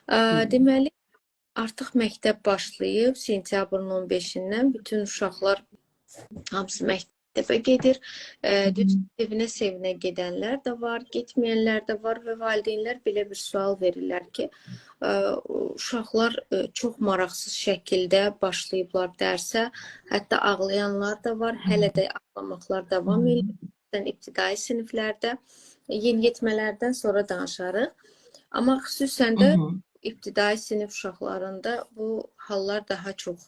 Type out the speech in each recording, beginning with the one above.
Deməli, artıq məktəb başlayıb, sentyabrın 15-dən bütün uşaqlar hamısı məktəbə gedir. Düz sevinə-sevinə gedənlər də var, getməyənlər də var və valideynlər belə bir sual verirlər ki, uşaqlar çox maraqsız şəkildə başlayıblar dərsə, hətta ağlayanlar da var, hələ də ağlamaqlar davam edir. İbtidai siniflərdə, yeniyetmələrdən sonra danışarıq. Amma xüsusən də ibtidai sinif uşaqlarında bu hallar daha çox.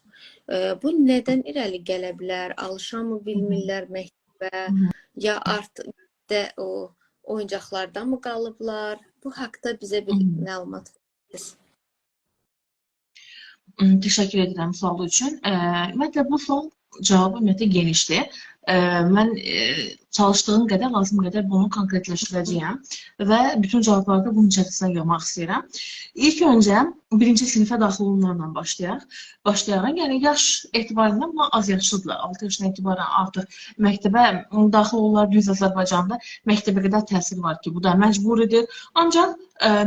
Bu nədən irəli gələ bilər? Alışamı bilmirlər məktəbə, ya artıq da o oyuncaqlardan mı qalıblar? Bu haqda bizə bir məlumat verirsiniz. Təşəkkür edirəm sual üçün. Ümumiyyətlə bu sual cavabı ümumiyyətlə genişdir. Mən çalışdığım qədər, lazım qədər bunu konkretləşdirəcəyəm və bütün cavabları da bunun içərisinə yığmaq istəyirəm. İlk öncə birinci sinifə daxil olanlarla başlayaq. Başlayaraq, yəni yaş etibarından bunlar az yaşlıdırlar. 6 yaşdan etibarən artıq məktəbə daxil olurlar. Düz Azərbaycanda məktəbə qədər təhsil var ki, bu da məcburidir. Ancaq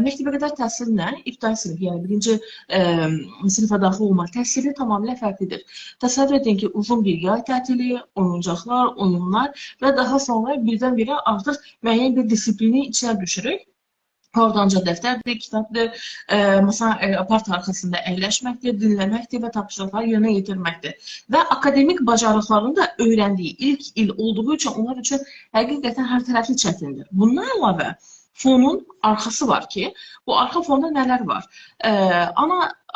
məktəbə qədər təhsillə ibtidai sinif, yəni birinci sinifə daxil olmaq təhsili tamamilə fərqlidir. Təsəvvür edin ki, uzun bir yay tətili, oyuncaqlar, oyunlar və daha sonra birdən-birə artıq müəyyən bir disiplinin içinə düşürük. Oradanca dəftərdir, kitabdır, məsələn, parta arxasında əyləşməkdir, dinləməkdir və tapşırıqları yerinə yetirməkdir. Və akademik bacarıqlarını da öyrəndiyi ilk il olduğu üçün onlar üçün həqiqətən hər tərəfli çətindir. Bundan əlavə fonun arxası var ki, bu arxa fonda nələr var?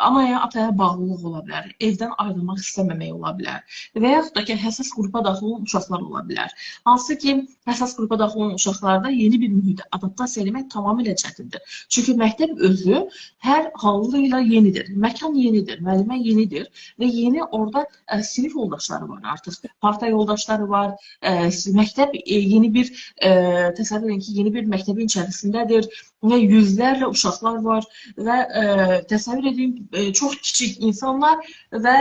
Anaya, ataya bağlılıq ola bilər, evdən ayrılmaq istəməmək ola bilər və yaxud da ki, həssas qrupa daxil olan uşaqlar ola bilər. Hansı ki, həssas qrupa daxil olan uşaqlarda yeni bir mühitə adaptasiya eləmək tamamilə çətindir. Çünki məktəb özü hər hallı ilə yenidir, məkan yenidir, müəllimə yenidir və yeni orada sinif yoldaşları var artıq, parta yoldaşları var, məktəb yeni bir, təsəvvür edin ki, yeni bir məktəbin içərisindədir və yüzlərlə uşaqlar var və təsəvvür edin, çox kiçik insanlar və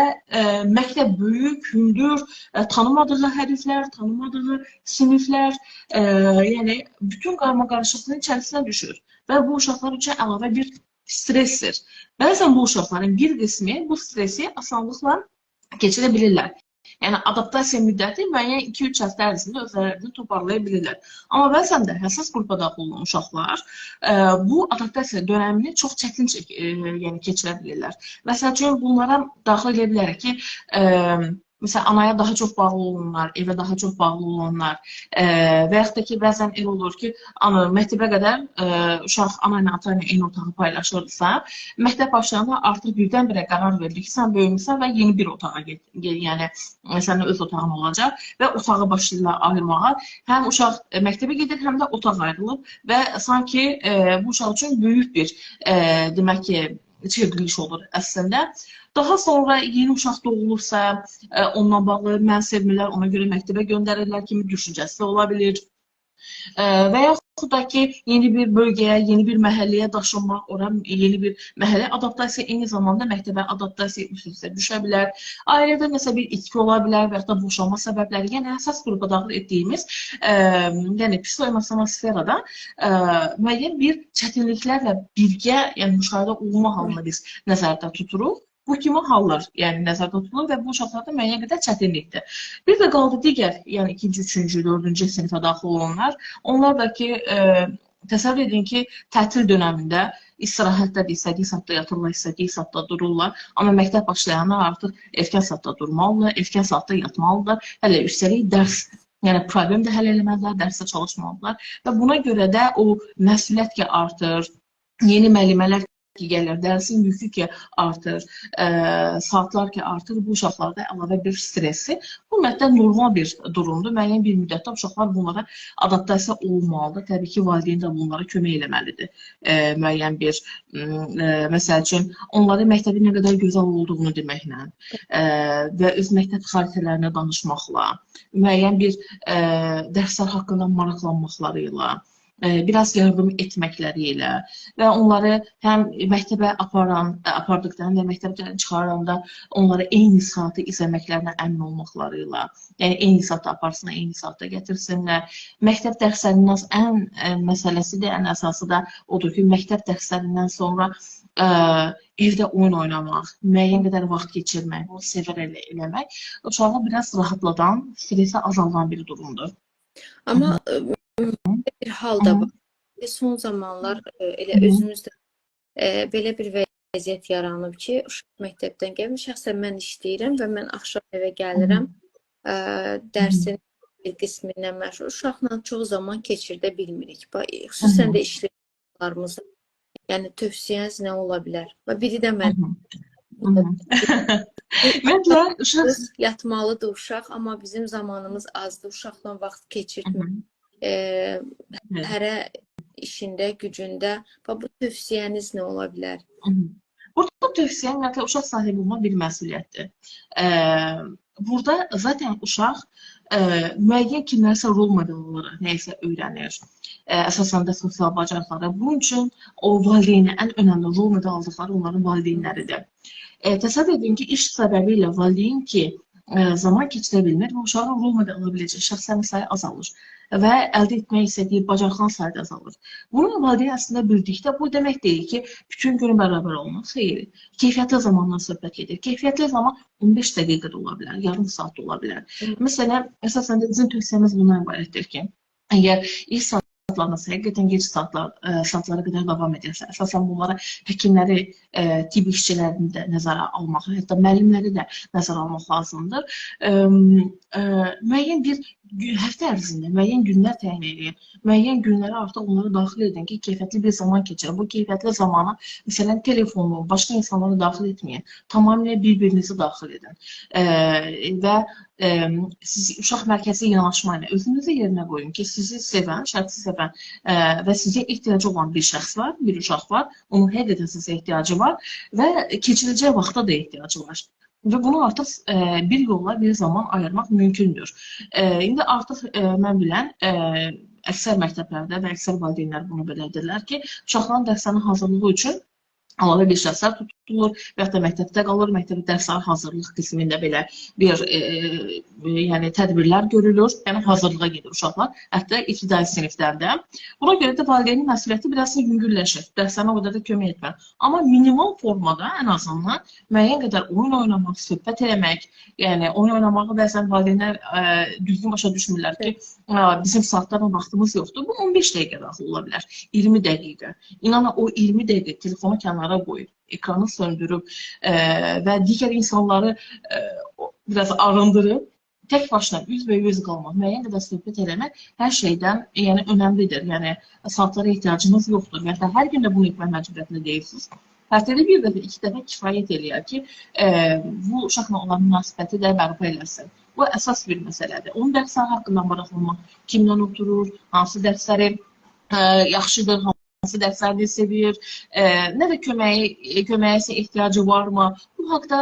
məktəb böyük, hündür, tanımadığı hərflər, tanımadığı siniflər, yəni bütün qarma-qarışıqlığın içərisinə düşür və bu uşaqlar üçün əlavə bir stressdir. Bəzən bu uşaqların bir qismi bu stresi asanlıqla keçirə bilirlər. Yəni adaptasiya müddəti müəyyən 2-3 həftə ərzində özlərini toparlaya bilirlər. Amma bəzən də həssas qrupa daxil olan uşaqlar bu adaptasiya dönəmini çox çətin yəni keçirə bilirlər. Məsəl üçün bunlara daxil edə bilərik ki, məsələn, anaya daha çox bağlı olanlar, evə daha çox bağlı olanlar və yaxud da ki, bəzən elə olur ki, ana, məktəbə qədər uşaq ana ilə ata ilə eyni otağı paylaşırdısa, məktəb başlayanda artıq birdən-birə qərar verilir ki, sən böyümüsən və yeni bir otağa get, yəni sənin öz otağın olacaq və otağı başlayırlar ayırmağa. Həm uşaq məktəbə gedir, həm də otaq ayrılıb və sanki bu uşaq üçün böyük bir demək ki, çevriliş olur əslində. Daha sonra yeni uşaq doğulursa, onunla bağlı mən sevmirlər, ona görə məktəbə göndərirlər kimi düşüncəsi də ola bilir. Və yaxud da ki, yeni bir bölgəyə, yeni bir məhəlləyə daşınmaq, ora yeni bir məhəllə adaptasiya, eyni zamanda məktəbə adaptasiya üst-üstə düşə bilər. Ailədə nəsə bir itki ola bilər və yaxud da boşanma səbəbləri, yəni əsas qrupa daxil etdiyimiz, yəni psixoemosional sferada müəyyən bir çətinliklərlə birgə, yəni müşahidə olunma halını biz nəzərdə tuturuq. Bu kimi hallar, yəni nəzərdə tutulur və bu uşaqlarda müəyyən qədər çətinlikdir. Bir də qaldı digər, yəni ikinci, üçüncü, dördüncü sinifə daxil olanlar. Onlar da ki, təsəvvür edin ki, tətil dönəmində istirahətdədir, istədiyi saatda yatırlar, istədiyi saatda dururlar. Amma məktəb başlayanda artıq erkən saatda durmalıdırlar, erkən saatda yatmalıdırlar. Hələ üstəlik dərs, yəni problem də həll eləməlidirlər, dərsdə çalışmalıdırlar. Və buna görə də o məsuliyyət ki artır, yeni müəllimələr ki gəlir, dərsin yükü ki artır, saatlar ki artır, bu uşaqlarda əlavə bir stresi. Bu ümumiyyətlə normal bir durumdur. Müəyyən bir müddətdə uşaqlar bunlara adaptasiya olmalıdır. Təbii ki, valideyn də bunlara kömək eləməlidir. Müəyyən bir, məsəl üçün, onları məktəbin nə qədər gözəl olduğunu deməklə və öz məktəb xaritələrinə danışmaqla, müəyyən bir dərslər haqqında maraqlanmaqları ilə, biraz yardım etməkləri ilə və onları həm məktəbə apardıqda, həm də məktəbdən çıxaranda onları eyni saatı izləməklərinə əmin olmaqları ilə, yəni eyni saatda aparsınlar, eyni saatda gətirsinlər. Məktəb dərslərindən ən məsələsi də, ən əsası da odur ki, məktəb dərslərindən sonra evdə oyun oynamaq, müəyyən qədər vaxt keçirmək, bunu sevərək eləmək uşağı biraz rahatladan, stresi azaldan bir durumdur. Amma bir hal da var. Son zamanlar elə özümüzdə belə bir vəziyyət yaranıb ki, uşaq məktəbdən gəlmir. Şəxsən mən işləyirəm və mən axşam evə gəlirəm. Dərsin bir qismindən məşğul. Uşaqla çox zaman keçirdə bilmirik. Xüsusən də işləyənlərimizdə. Yəni tövsiyəniz nə ola bilər? Və biri də mən. Ümumiyyətlə uşaq yatmalıdır uşaq, amma bizim zamanımız azdır. Uşaqla vaxt keçirtmək. Hərə işində, gücündə. Və bu tövsiyəniz nə ola bilər? Burada tövsiyə ümumiyyətlə uşaq sahibi olmaq bir məsuliyyətdir. Burada zaten uşaq müəyyən kimlərsə rol model olaraq nəyisə öyrənir. Əsasən də sosial bacarıqları. Bunun üçün o valideyni ən önəmli rol model aldıqları onların valideynləridir. Təsəvvür edin ki, iş səbəbi ilə valideyn ki, zaman keçirə bilmir və uşağın rol model ala biləcək şəxslərin sayı azalır və əldə etmək istədiyi bacarıqların sayı da azalır. Bunu valideyn əslində bildikdə bu demək deyil ki, bütün günü bərabər olmaq. Xeyr, keyfiyyətli zamandan söhbət gedir. Keyfiyyətli zaman 15 dəqiqə də ola bilər, yarım saat da ola bilər. Məsələn, əsasən də bizim tövsiyəmiz bundan ibarətdir ki, əgər iş saatlarınız həqiqətən gec saatlara qədər davam edirsə, əsasən bunlara həkimləri, tibb işçilərini də nəzərə almaq, hətta müəllimləri də nəzərə almaq lazımdır. Müəyyən bir həftə ərzində müəyyən günlər təyin edin. Müəyyən günlərə artıq onları daxil edin ki, keyfiyyətli bir zaman keçirin. Bu keyfiyyətli zamana, məsələn, telefonu, başqa insanları daxil etməyin. Tamamilə bir-birinizi daxil edin. Və siz uşaq mərkəzi yanaşma ilə özünüzü yerinə qoyun ki, sizi sevən, şərtsiz sevən və sizə ehtiyacı olan bir şəxs var, bir uşaq var. Onun həqiqətən sizə ehtiyacı var və keçiriləcək vaxta da ehtiyacı var. Və bunu artıq bir yolla bir zaman ayırmaq mümkündür. İndi artıq mən bilən əksər məktəblərdə və əksər valideynlər bunu belə edirlər ki, uşaqların dərslərin hazırlığı üçün əlavə bir şəxslər tutulur və yaxud da məktəbdə qalır, məktəbdə dərslərin hazırlıq qismində belə bir yəni tədbirlər görülür, yəni hazırlığa gedir uşaqlar, hətta ibtidai siniflərdə. Buna görə də valideynin məsuliyyəti biraz da yüngülləşir, dərslərinə o qədər də kömək etmir. Amma minimal formada ən azından müəyyən qədər oyun oynamaq, söhbət eləmək, yəni oyun oynamağı bəzən valideynlər düzgün başa düşmürlər ki, bizim saatlarla vaxtımız yoxdur. Bu 15 dəqiqə daxil ola bilər, 20 dəqiqə. İnanın o 20 dəqiqə telefonu kənara qoyub, ekranı söndürüb və digər insanları biraz arındırıb, tək başına üz-və-üz qalmaq, müəyyən qədər söhbət eləmək hər şeydən yəni, önəmlidir. Yəni, saatlara ehtiyacınız yoxdur. Və hətta hər gün də bunu etmək məcburiyyətində deyilsiniz. Həftədə bir dəfə, iki dəfə kifayət eləyər ki, bu uşaqla olan münasibəti də bərpa eləsin. Bu əsas bir məsələdir. Onun dərsləri haqqında maraqlanmaq, kimdən oturur, hansı dərsləri yaxşıdır, hansı dərsləri sevir, nə də köməyə ehtiyacı varmı? Bu haqda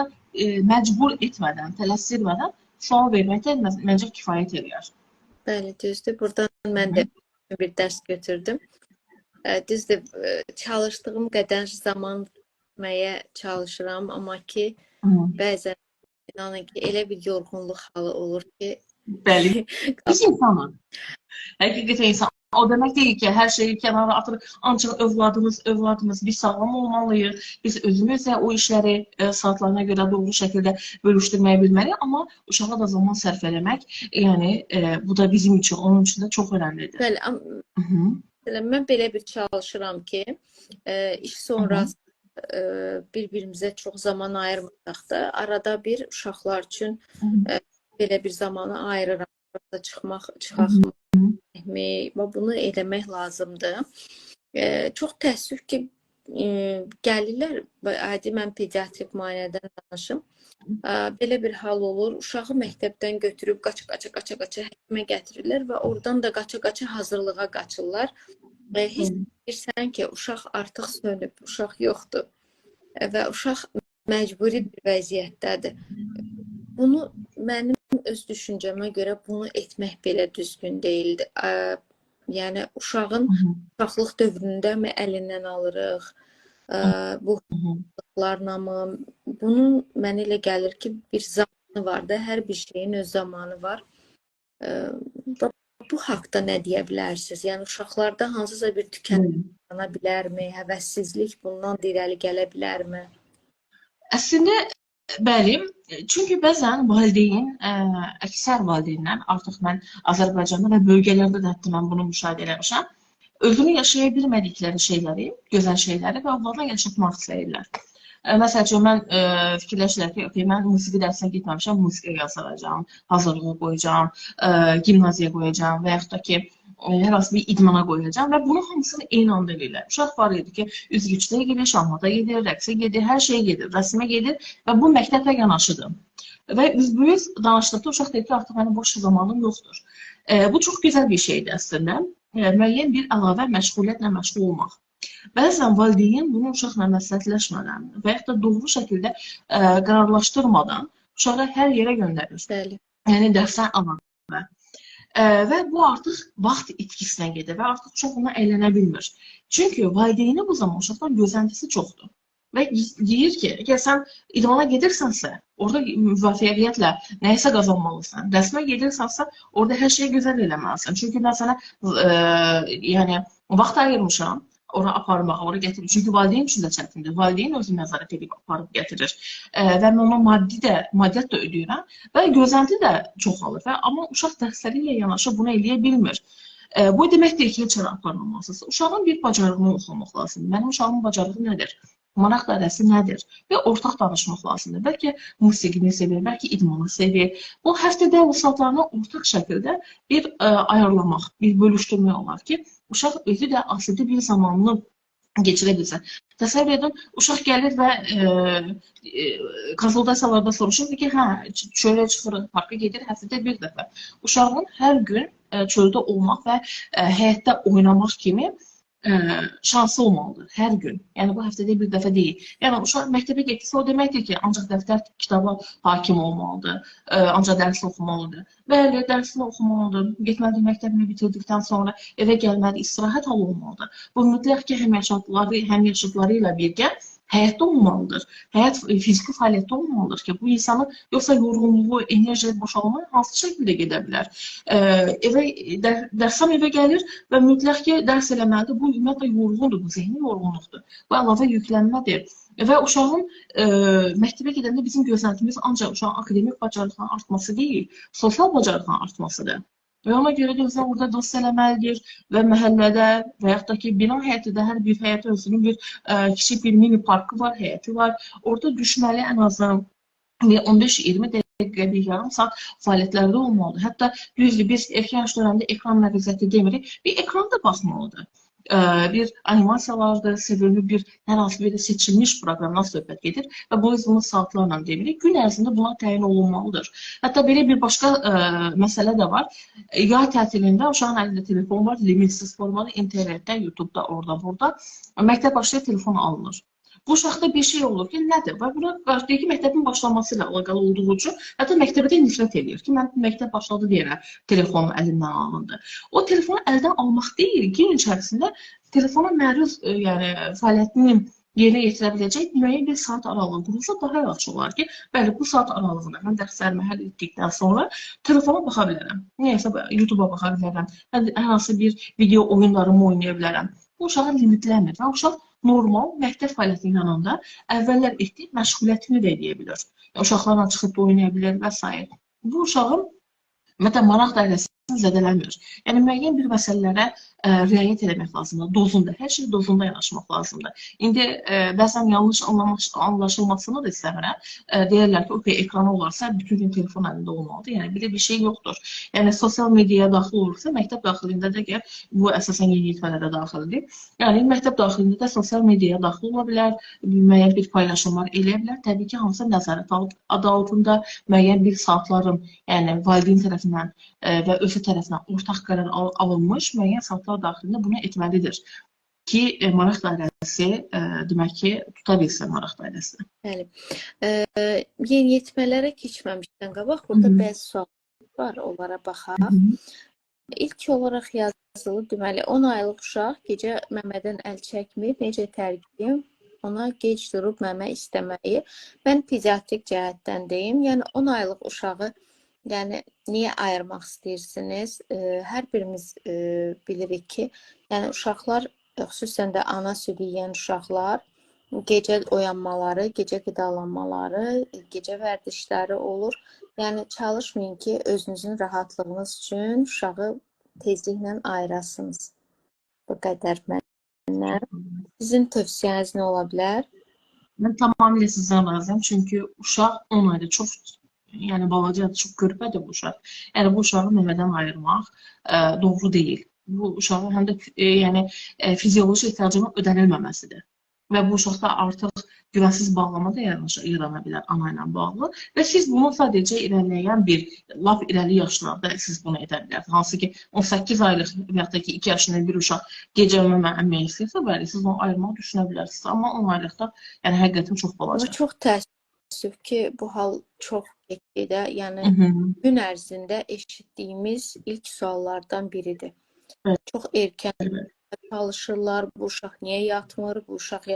məcbur etmədən, tələsdirmədən sual vermək də məncə kifayət eləyər. Bəli, düzdür. Buradan mən də bir dərs götürdüm. Düzdür, çalışdığım qədər zaman verməyə çalışıram, amma ki, bəzən inanın ki, elə bir yorğunluq halı olur ki, Bəli, biz insanıq. Həqiqətən insan. O demək deyil ki, hər şeyi kənara atırıq. Ancaq övladımız, biz sağlam olmalıyıq. Biz özümüz də o işləri saatlarına görə doğru şəkildə bölüşdürməyi bilməliyik. Amma uşağa da zaman sərf eləmək, yəni bu da bizim üçün, onun üçün də çox önəmlidir. Bəli, məsələn, mən belə bir çalışıram ki, iş sonrası bir-birimizə çox zaman ayırmasaq da, arada bir uşaqlar üçün belə bir zamanı ayırıram. Çıxmaq, çıxaq və bunu eləmək lazımdır. Çox təəssüf ki, gəlirlər, adi mən pediatrik müayinədən danışım. Belə bir hal olur, uşağı məktəbdən götürüb qaça-qaça həkimə gətirirlər və oradan da qaça-qaça hazırlığa qaçırlar. Hiss edirsən ki, uşaq artıq sönüb, uşaq yoxdur və uşaq məcburi bir vəziyyətdədir. Bunu mənim öz düşüncəmə görə bunu etmək belə düzgün deyildi. Yəni uşağın uşaqlıq dövründə mi əlindən alırıq? Bu hüquqlarla mı? Bunun mənə elə gəlir ki, bir zamanı var da, hər bir şeyin öz zamanı var. Bu haqda nə deyə bilərsiniz? Yəni uşaqlarda hansısa bir tükənmə yarana bilərmi? Həvəssizlik bundan irəli gələ bilərmi? Əslində bəli, çünki bəzən valideyn, əksər valideynlər, artıq mən Azərbaycanda və bölgələrdə də hətta mən bunu müşahidə eləmişəm, özünü yaşaya bilmədikləri şeyləri, gözəl şeyləri və övladına yaşatmaq istəyirlər. Məsəl üçün, mən fikirləşirlər ki, okay, mən musiqi dərsinə getməmişəm, musiqiyə yazdıracağam, hazırlığı qoyacağam, gimnaziyaya qoyacağam və yaxud da ki, hər hansı bir idmana qoyacağam və bunu hamısını eyni anda eləyirlər. Uşaq var idi ki, üzgüçlüyə gedir, şahmata gedir, rəqsə gedir, hər şeyə gedir, rəsmə gedir və bu məktəblə yanaşıdır. Və üzbüyüz danışdıqda uşaq deyir ki, artıq mənim boş zamanım yoxdur. Bu çox gözəl bir şeydir əslində. Müəyyən bir əlavə məşğuliyyətlə məşğul olmaq. Bəzən valideyn bunu uşaqla məsləhətləşmədən və yaxud da doğru şəkildə qərarlaşdırmadan uşağı hər yerə göndərir. Bəli. Yəni dərsdən əlavə. Və bu artıq vaxt itkisinə gedir və artıq uşaq ona əylənə bilmir. Çünki valideyni bu zaman uşaqdan gözləntisi çoxdur. Və deyir ki, əgər sən idmana gedirsənsə, orada müvəffəqiyyətlə nəyisə qazanmalısan. Rəsmə gedirsənsə, orada hər şeyi gözəl eləməlisən. Çünki mən sənə yəni vaxt ayırmışam ora aparmağa, ora gətirmək. Çünki valideyn üçün də çətindir. Valideyn özü nəzarət edib aparıb gətirir. Və mən ona maddi də, maddiyyat da ödəyirəm və gözlənti də çoxalır. Və amma uşaq dərsləri ilə yanaşı bunu eləyə bilmir. Bu demək deyil ki, heç yerə aparmamalısınız. Uşağın bir bacarığını oxumaq lazımdır. Mənim uşağımın bacarığı nədir? Maraq dairəsi nədir? Və ortaq danışmaq lazımdır. Bəlkə musiqini sevir, bəlkə idmanı sevir. Bu həftədə o saatlarını ortaq şəkildə bir ayarlamaq, bir bölüşdürmək olar ki, uşaq özü də asudə bir zamanını keçirə bilsin. Təsəvvür edin, uşaq gəlir və konsultasiyalarda soruşur ki, hə, çölə çıxırıq, parka gedir həftədə bir dəfə. Uşağın hər gün çöldə olmaq və həyətdə oynamaq kimi şansı olmalıdır hər gün. Yəni bu həftədə bir dəfə deyil. Yəni uşaq məktəbə getsə o deməkdir ki, ancaq dəftər kitaba hakim olmalıdır, ancaq dərs oxumalıdır. Bəli, dərsini oxumalıdır. Getməlidir məktəbini bitirdikdən sonra evə gəlməlidir, istirahət halı olmalıdır. Bu mütləq ki, həm yaşıdları ilə birgə həyatda olmalıdır. Həyat fiziki fəaliyyətdə olmalıdır ki, bu insanın yoxsa yorğunluğu, enerji boşalma hansı şəkildə gedə bilər? Dərsəm evə gəlir və mütləq ki, dərs eləməlidir. Bu ümumiyyətlə yorğundur, bu zehni yorğunluqdur. Bu əlavə yüklənmədir. Və uşağın məktəbə gedəndə bizim gözləntimiz ancaq uşağın akademik bacarıqlarının artması deyil, sosial bacarıqlarının artmasıdır. Və ona görə də özünə orada dost eləməlidir və məhəllədə və yaxud da ki, bina həyətində hər bir həyətə özünün bir kiçik bir mini parkı var, həyəti var. Orada düşməli ən azından 15-20 dəqiqə, bir yarım saat fəaliyyətlərdə olmalıdır. Hətta düzdür, biz erkən yaş dövründə ekran məruzəti demirik, bir ekranda baxmalıdır. Bir animasiyalardır, sevimli bir hər hansı bir seçilmiş proqramdan söhbət gedir və bu biz bunu saatlarla demirik. Gün ərzində buna təyin olunmalıdır. Hətta belə bir başqa məsələ də var. Yay tətilində uşağın əlində telefon var, limitsiz formada, internetdə, YouTube'da, orada, burada. Məktəb başlayır, telefon alınır. Bu uşaqda bir şey olur ki, nədir? Və buna qarşı deyir ki, məktəbin başlaması ilə əlaqəli olduğu üçün, hətta məktəbə də nifrət eləyir ki, mən məktəb başladı deyərək telefonum əlimdən alındı. O telefonu əldən almaq deyil, gün içərisində telefona məruz, yəni fəaliyyətini yerinə yetirə biləcək müəyyən bir saat aralığı qurulsa daha yaxşı olar ki, bəli, bu saat aralığında mən dərslərimi həll etdikdən sonra telefona baxa bilərəm. Nəyəsə YouTube-a baxa bilərəm, hər hansı bir video oyunlarımı oynaya bilərəm. Bu uşağı limitləmir və uşaq normal məktəb fəaliyyətinin yanında əvvəllər etdiyi məşğuliyyətini də eləyə bilər. Yəni, uşaqlarla çıxıb da oynaya bilər və s. Bu uşağın ümumiyyətlə maraq dairəsini zədələmir. Yəni müəyyən bir məsələlərə riayət eləmək lazımdır. Dozunda, hər şey dozunda yanaşmaq lazımdır. İndi bəzən yanlış anlaşılmasını da istəmirəm. Deyirlər ki, okey, ekranı olarsa bütün gün telefon əlində olmalıdır. Yəni belə bir şey yoxdur. Yəni sosial mediaya daxil olursa, məktəb daxilində də ki, bu əsasən yeniyetmələrə daxildir. Yəni məktəb daxilində də sosial mediaya daxil ola bilər, müəyyən bir paylaşımlar eləyə bilər. Təbii ki, hansısa nəzarət adı altında müəyyən bir saatların, yəni valideyn tərəfindən və özü tərəfindən ortaq qərar alınmış müəyyən saatlar daxilində bunu etməlidir ki, maraq dairəsi demək ki, tuta bilsin maraq dairəsini. Bəli. Yeniyetmələrə keçməmişdən qabaq burada bəzi suallar var, onlara baxaq. İlk olaraq yazıb Yazılı, deməli 10 aylıq uşaq gecə məmədən əl çəkmir. Necə tərgizim? Ona gec durub məmə istəməyi. Mən pediatrik cəhətdən deyim. Yəni 10 aylıq uşağı, yəni niyə ayırmaq istəyirsiniz? Hər birimiz bilirik ki, yəni uşaqlar, xüsusən də ana südü yeyən uşaqlar gecə oyanmaları, gecə qidalanmaları, gecə vərdişləri olur. Yəni çalışmayın ki, özünüzün rahatlığınız üçün uşağı tezliklə ayırasınız. Bu qədər məndən. Sizin tövsiyəniz nə ola bilər? Mən tamamilə sizdən razıyam. Çünki uşaq 10 ayda çox, yəni balacadır, çox körpədir bu uşaq. Yəni bu uşağı məmədən ayırmaq doğru deyil. Bu uşağın həm də yəni fizioloji ehtiyacının ödənilməməsidir. Və bu uşaqda artıq güvənsiz bağlama da yarana bilər ana ilə bağlı. Və siz bunu sadəcə irəliləyən bir, lap irəli yaşlarda siz bunu edə bilərsiniz. Hansı ki, 18 aylıq və yaxud da ki, 2 yaşında bir uşaq gecə məmə əmmək istəyirsə, bəli, siz onu ayırmağı düşünə bilərsiniz. Amma 10 aylıqda, yəni həqiqətən çox balaca. Amma çox təəssüf ki, bu hal çox getdi. Yəni gün ərzində eşitdiyimiz ilk suallardan biridir. Evet. Çox erkən çalışırlar, bu uşaq niyə yatmır, bu uşaq,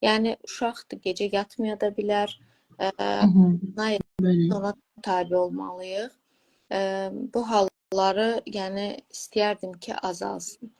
yəni uşaqdır, gecə yatmaya da bilər. Ona tabe olmalıyıq. Bu halları, yəni istəyərdim ki, azalsın.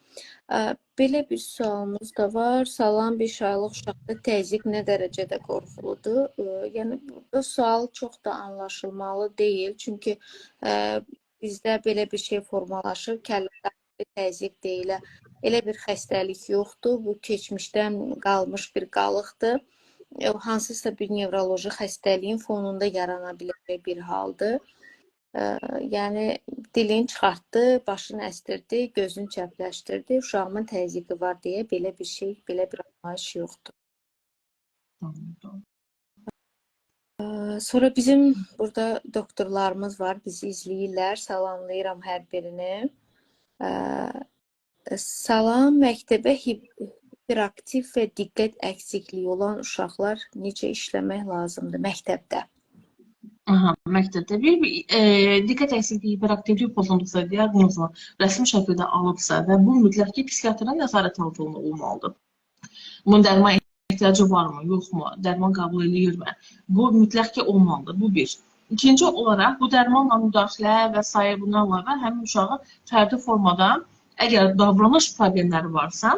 Belə bir sualımız da var. Salam, 5 aylıq uşaqda təzyiq nə dərəcədə qorxuludur? Yəni bu sual çox da anlaşılmalı deyil. Çünki bizdə belə bir şey formalaşır. Kəllədə təzyiq deyilə. Elə bir xəstəlik yoxdur. Bu keçmişdən qalmış bir qalıqdır. Hansısa bir nevroloji xəstəliyin fonunda yarana biləcək bir haldır. Yəni dilini çıxartdı, başını əstirdi, gözünü çəpləşdirdi, uşağımın təzyiqi var deyə belə bir şey, belə bir anlayış yoxdur. Sonra bizim burada doktorlarımız var, bizi izləyirlər. Salamlayıram hər birini. Salam, məktəbə hiperaktiv və diqqət əksikliyi olan uşaqlar necə işləmək lazımdır məktəbdə? Aha, məktəbdə bir diqqət əksikliyi, hiperaktivlik pozuntusu diaqnozunu rəsmi şəkildə alıbsa və bu mütləq ki, psixiatrın nəzarət altında olmalıdır. Bunun dərman ehtiyacı varmı, yoxmu, dərman qəbul eləyirmi? Bu mütləq ki, olmalıdır. Bu bir. İkinci olaraq, bu dərmanla müdaxilə və sair bundan əlavə həmin uşağı fərdi formada əgər davranış problemləri varsa,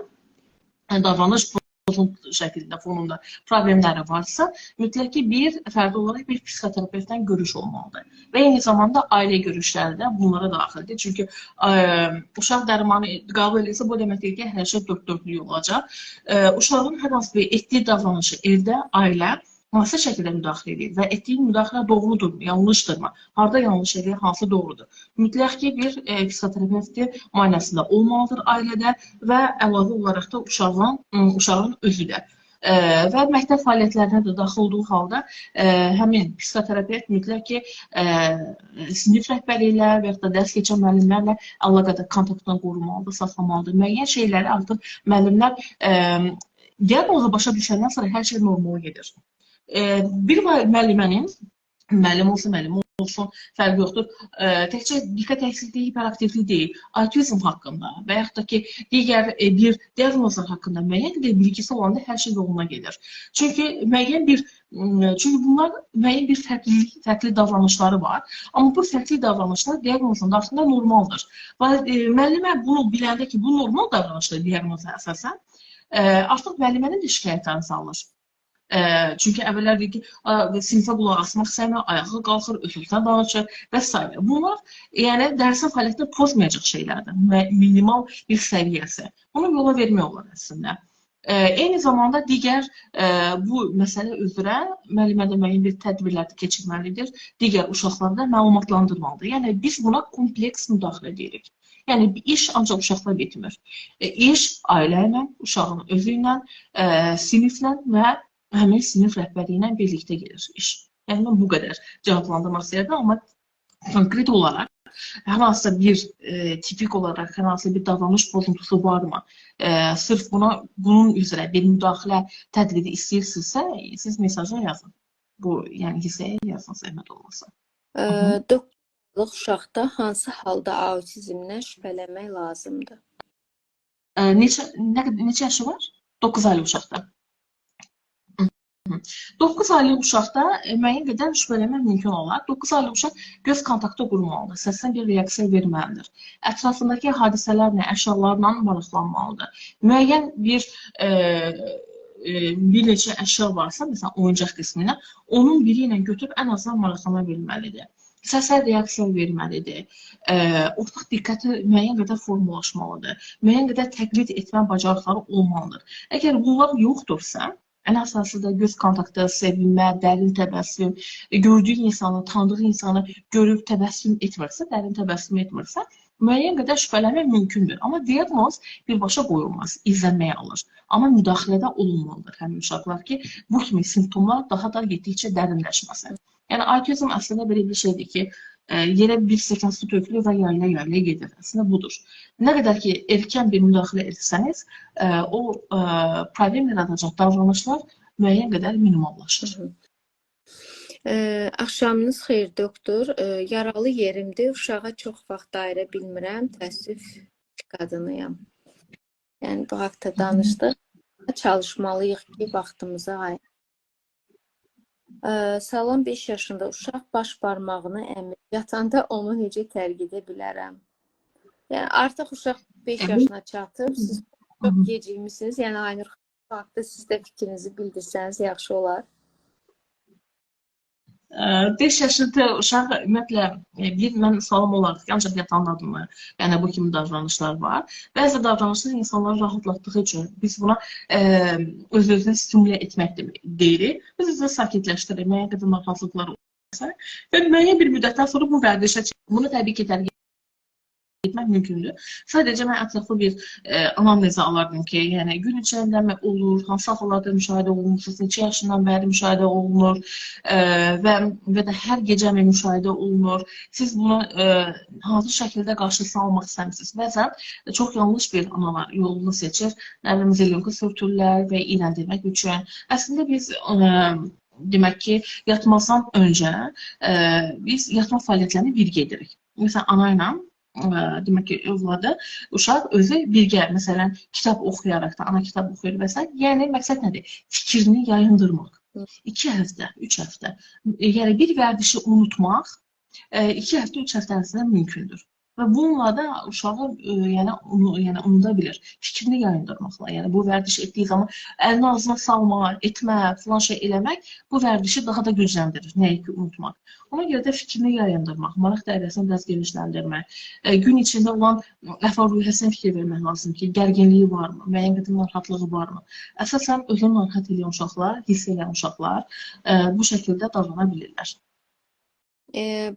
yəni davranış pozuntu şəklində, fonunda problemləri varsa, mütləq ki, bir fərdi olaraq bir psixoterapevtdən görüş olmalıdır. Və eyni zamanda ailə görüşləri də bunlara daxildir. Çünki uşaq dərmanı qəbul edirsə, bu demək deyil ki, hər şey dörd-dörtlük olacaq. Uşağın hər hansı bir etdiyi davranışı evdə ailə hansı şəkildə müdaxilə edir və etdiyi müdaxilə doğrudurmu, yanlışdırmı, harda yanlış edir, hansı doğrudur. Mütləq ki, bir psixoterapevtin müayinəsində olmalıdır ailədə və əlavə olaraq da uşağın özü də. Və məktəb fəaliyyətlərinə də daxil olduğu halda həmin psixoterapevt mütləq ki, sinif rəhbəri ilə və yaxud da dərs keçən müəllimlərlə əlaqədə kontaktdan qorumalıdır, saxlamalıdır. Müəyyən şeyləri artıq müəllimlər diaqnozu başa düşəndən sonra hər şey normal gedir. Bir müəllimənin, müəllim olsun, müəllim olsun, fərqi yoxdur. Təkcə diqqət əksikliyi, hiperaktivlik deyil, autizm haqqında və yaxud da ki, digər bir diaqnozlar haqqında müəyyən qədər bilgisi olanda hər şey yoluna gedir. Çünki bunlar müəyyən bir fərqli davranışları var. Amma bu fərqli davranışlar diaqnozun daxilində normaldır. Və müəllimə bunu biləndə ki, bu normal davranışlar diaqnoza əsasən, artıq müəllimənin də şikayətlərini salır. Çünki əvvəllər deyir ki, sinifə qulaq asmaq istəmir, ayağa qalxır, öz-özünə danışır və s. Bunlar yəni dərsin fəaliyyətini pozmayacaq şeylərdir, minimal bir səviyyəsi. Bunu yola vermək olar əslində. Eyni zamanda digər bu məsələ üzrə müəllimə də müəyyən bir tədbirlər keçirməlidir, digər uşaqları da məlumatlandırmalıdır. Yəni biz buna kompleks müdaxilə deyirik. Yəni iş ancaq uşaqla bitmir. İş ailə ilə, uşağın özü ilə, siniflə və həmin sinif rəhbəri ilə birlikdə gedir iş. Yəni mən bu qədər cavablandırmaq istəyirdim, amma konkret olaraq hər hansısa bir tipik olaraq hər hansısa bir davranış pozuntusu varmı? Sırf bunun üzrə bir müdaxilə tədbiri istəyirsinizsə, siz mesaja yazın. Bu, yəni hissəyə yazın, zəhmət olmasa. Doktorluq uşaqda hansı halda autizmdən şübhələnmək lazımdır? Neçə yaşı var? 9 aylıq uşaqda. 9 aylıq uşaqda müəyyən qədər şübhələnmək mümkün olar. 9 aylıq uşaq göz kontaktı qurmalıdır, səsən bir reaksiya verməlidir. Ətrafındakı hadisələrlə, əşyalarla maraqlanmalıdır. Müəyyən bir bir neçə əşya varsa, məsələn, oyuncaq qismi ilə, onun biri ilə götürüb ən azından maraqlana bilməlidir. Səsə reaksiya verməlidir. Ortaq diqqəti müəyyən qədər formalaşmalıdır. Müəyyən qədər təqlid etmə bacarıqları olmalıdır. Əgər bunlar yoxdursa, ən əsası da göz kontaktı, sevinmə, dərin təbəssüm, gördüyü insanı, tanıdığı insanı görüb təbəssüm etmirsə, dərin təbəssüm etmirsə, müəyyən qədər şübhələnmək mümkündür. Amma diaqnoz birbaşa qoyulmaz, izlənməyə alır. Amma müdaxilədə olunmalıdır həmin uşaqlar ki, bu kimi simptomlar daha da getdikcə dərinləşməsin. Yəni, autizm əslində belə bir şeydir ki, yerə bir stəkan su tökülür və yayıla-yayıla gedir. Əslində budur. Nə qədər ki, erkən bir müdaxilə etsəniz, o problem yaradacaq davranışlar müəyyən qədər minimallaşır. Axşamınız xeyir, doktor. Yaralı yerimdir. Uşağa çox vaxt ayıra bilmirəm. Təəssüf, qadınıyam. Yəni, bu haqda danışdıq. Çalışmalıyıq ki, vaxtımızı ayıraq. Salam, 5 yaşında uşaq baş barmağını əmir. Yatanda onu necə tərk edə bilərəm? Yəni, artıq uşaq 5 yaşına çatıb, siz çox gecikmisiniz. Yəni, Aynur haqda siz də fikrinizi bildirsəniz yaxşı olar. 5 yaşında uşaq, ümumiyyətlə, bir mən sualım olardı ki, ancaq yatandadırmı? Yəni, bu kimi davranışlar var. Bəzi davranışlar insanları rahatlatdığı üçün biz buna öz-özünü stimule etmək deyirik. Öz-özünü sakitləşdirir, müəyyən qədər narahatlıqlar olsa və müəyyən bir müddətdən sonra bu vərdişə çıxır. Bunu təbii ki, tərk etmək mümkündür. Sadəcə mən ətraflı bir anamnezi alardım ki, yəni gün içində olur, hansı hallarda müşahidə olunmuşsunuz, neçə yaşından bəri müşahidə olunur və də hər gecə mi müşahidə olunur. Siz bunu hansı şəkildə qarşısını almaq istəmirsiniz? Bəzən çox yanlış bir analar yolunu seçir, nə bilim, zelyoku sürtürlər və iyrəndirmək üçün. Əslində biz demək ki, yatmazdan öncə biz yatma fəaliyyətlərini birgə edirik. Məsələn, ana ilə demək ki, övladı, uşaq özü birgə, məsələn, kitab oxuyaraq da, ana kitab oxuyur və s. Yəni, məqsəd nədir? Fikrini yayındırmaq. 2 həftə, 3 həftə. Yəni, bir vərdişi unutmaq 2 həftə, 3 həftə ərzində mümkündür. Və bununla da uşağı yəni unuda bilir. Fikrini yayındırmaqla. Yəni, bu vərdiş etdiyi zaman əlini ağzına salma, etmə, filan şey eləmək bu vərdişi daha da gücləndirir. Nəyi ki, unutmaq. Ona görə də fikrini yayındırmaq, maraq dairəsini biraz genişləndirmək, gün içində olan əhval-ruhiyyəsinə fikir vermək lazım ki, gərginliyi varmı, müəyyən qədər narahatlığı varmı? Əsasən, özünü narahat edən uşaqlar, hiss edən uşaqlar bu şəkildə davrana bilirlər.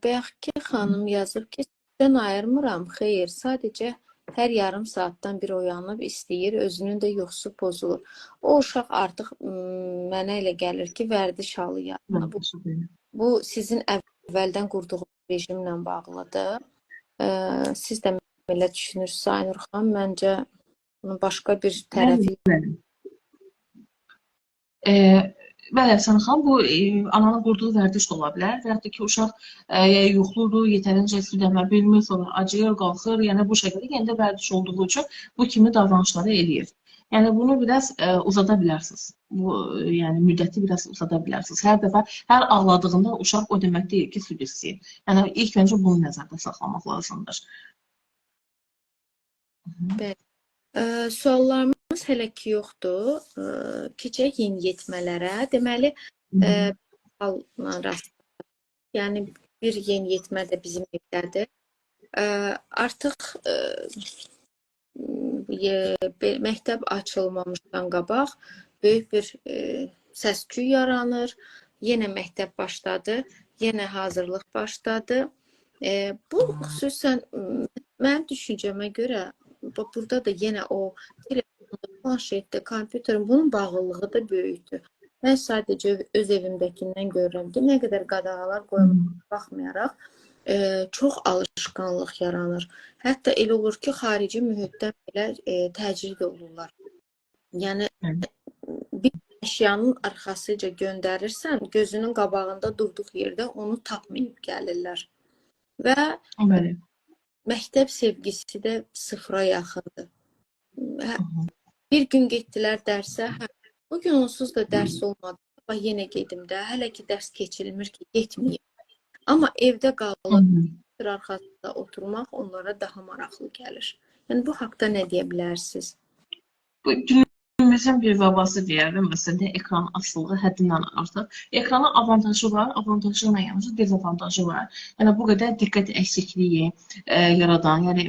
Bayaq ki, xanım yazıb ki, süddən ayırmıram, xeyr, sadəcə hər yarım saatdan bir oyanıb istəyir, özünün də yuxusu pozulur. O uşaq artıq mənə elə gəlir ki, vərdiş halı yaranır. Bu sizin əvvəldən qurduğunuz rejimlə bağlıdır. Siz də belə düşünürsünüz, Aynur xanım, məncə bunun başqa bir tərəfi. Bəli, Əfsanə xanım, bu ananın qurduğu vərdiş də ola bilər və yaxud da ki, uşaq yuxludur, yetərincə süd əmə bilmir, sonra acıyır, qalxır, yəni bu şəkildə yenə də vərdiş olduğu üçün bu kimi davranışları eləyir. Yəni bunu biraz uzada bilərsiniz. Bu, yəni müddəti biraz uzada bilərsiniz. Hər dəfə, hər ağladığında uşaq o demək deyil ki, süd istəyir. Yəni ilk öncə bunu nəzərdə saxlamaq lazımdır. Bəli. Suallarımız hələ ki yoxdur. Keçək yeniyetmələrə. Deməli, halla rast. Yəni bir yeniyetmə də bizim evdədir. Artıq məktəb açılmamışdan qabaq böyük bir səs-küy yaranır. Yenə məktəb başladı, yenə hazırlıq başladı. Bu xüsusən mənim düşüncəmə görə burada da yenə o telefonda, planşetdə, kompüterin bunun bağlılığı da böyükdür. Mən sadəcə öz evimdəkindən görürəm ki, nə qədər qadağalar qoymağa baxmayaraq çox alışqanlıq yaranır. Hətta elə olur ki, xarici mühitdən belə təcrid olurlar. Yəni bir əşyanın arxasıca göndərirsən, gözünün qabağında durduq yerdə onu tapmayıb gəlirlər. Və məktəb sevgisi də sıfıra yaxındır. Hə, bir gün getdilər dərsə, hə, bu gün onsuz da dərs olmadı. Sabah yenə gedim də. Hələ ki dərs keçilmir ki, getməyim. Amma evdə qalıb arxasında oturmaq onlara daha maraqlı gəlir. Yəni bu haqda nə deyə bilərsiniz? Bu günümüzün bir vəbası deyərdim, məsələn, ekran asılılığı həddindən artıq. Ekranın avantajı var, avantajı ilə yanaşı dezavantajı var. Yəni bu qədər diqqət əksikliyi yaradan, yəni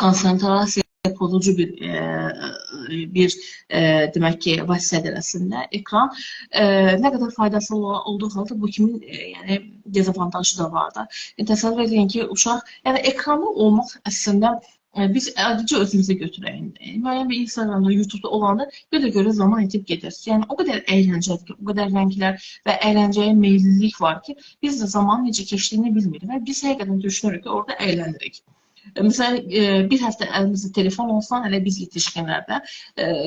konsentrasiya pozucu bir demək ki, vasitədir əslində ekran. Nə qədər faydası olduğu halda bu kimin yəni dezavantajı da var da. Təsəvvür edin ki, uşaq, yəni ekranlı olmaq əslində biz adicə özümüzü götürək. Müəyyən bir Instagramda, YouTube'da olanda bir də görə zaman itib gedir. Yəni o qədər əyləncədir ki, o qədər rənglər və əyləncəyə meyillilik var ki, biz də zamanın necə keçdiyini bilmirik və biz həqiqətən düşünürük ki, orada əylənirik. Məsələn, bir həftə əlimizdə telefon olsa, elə biz yetişkinlərdə,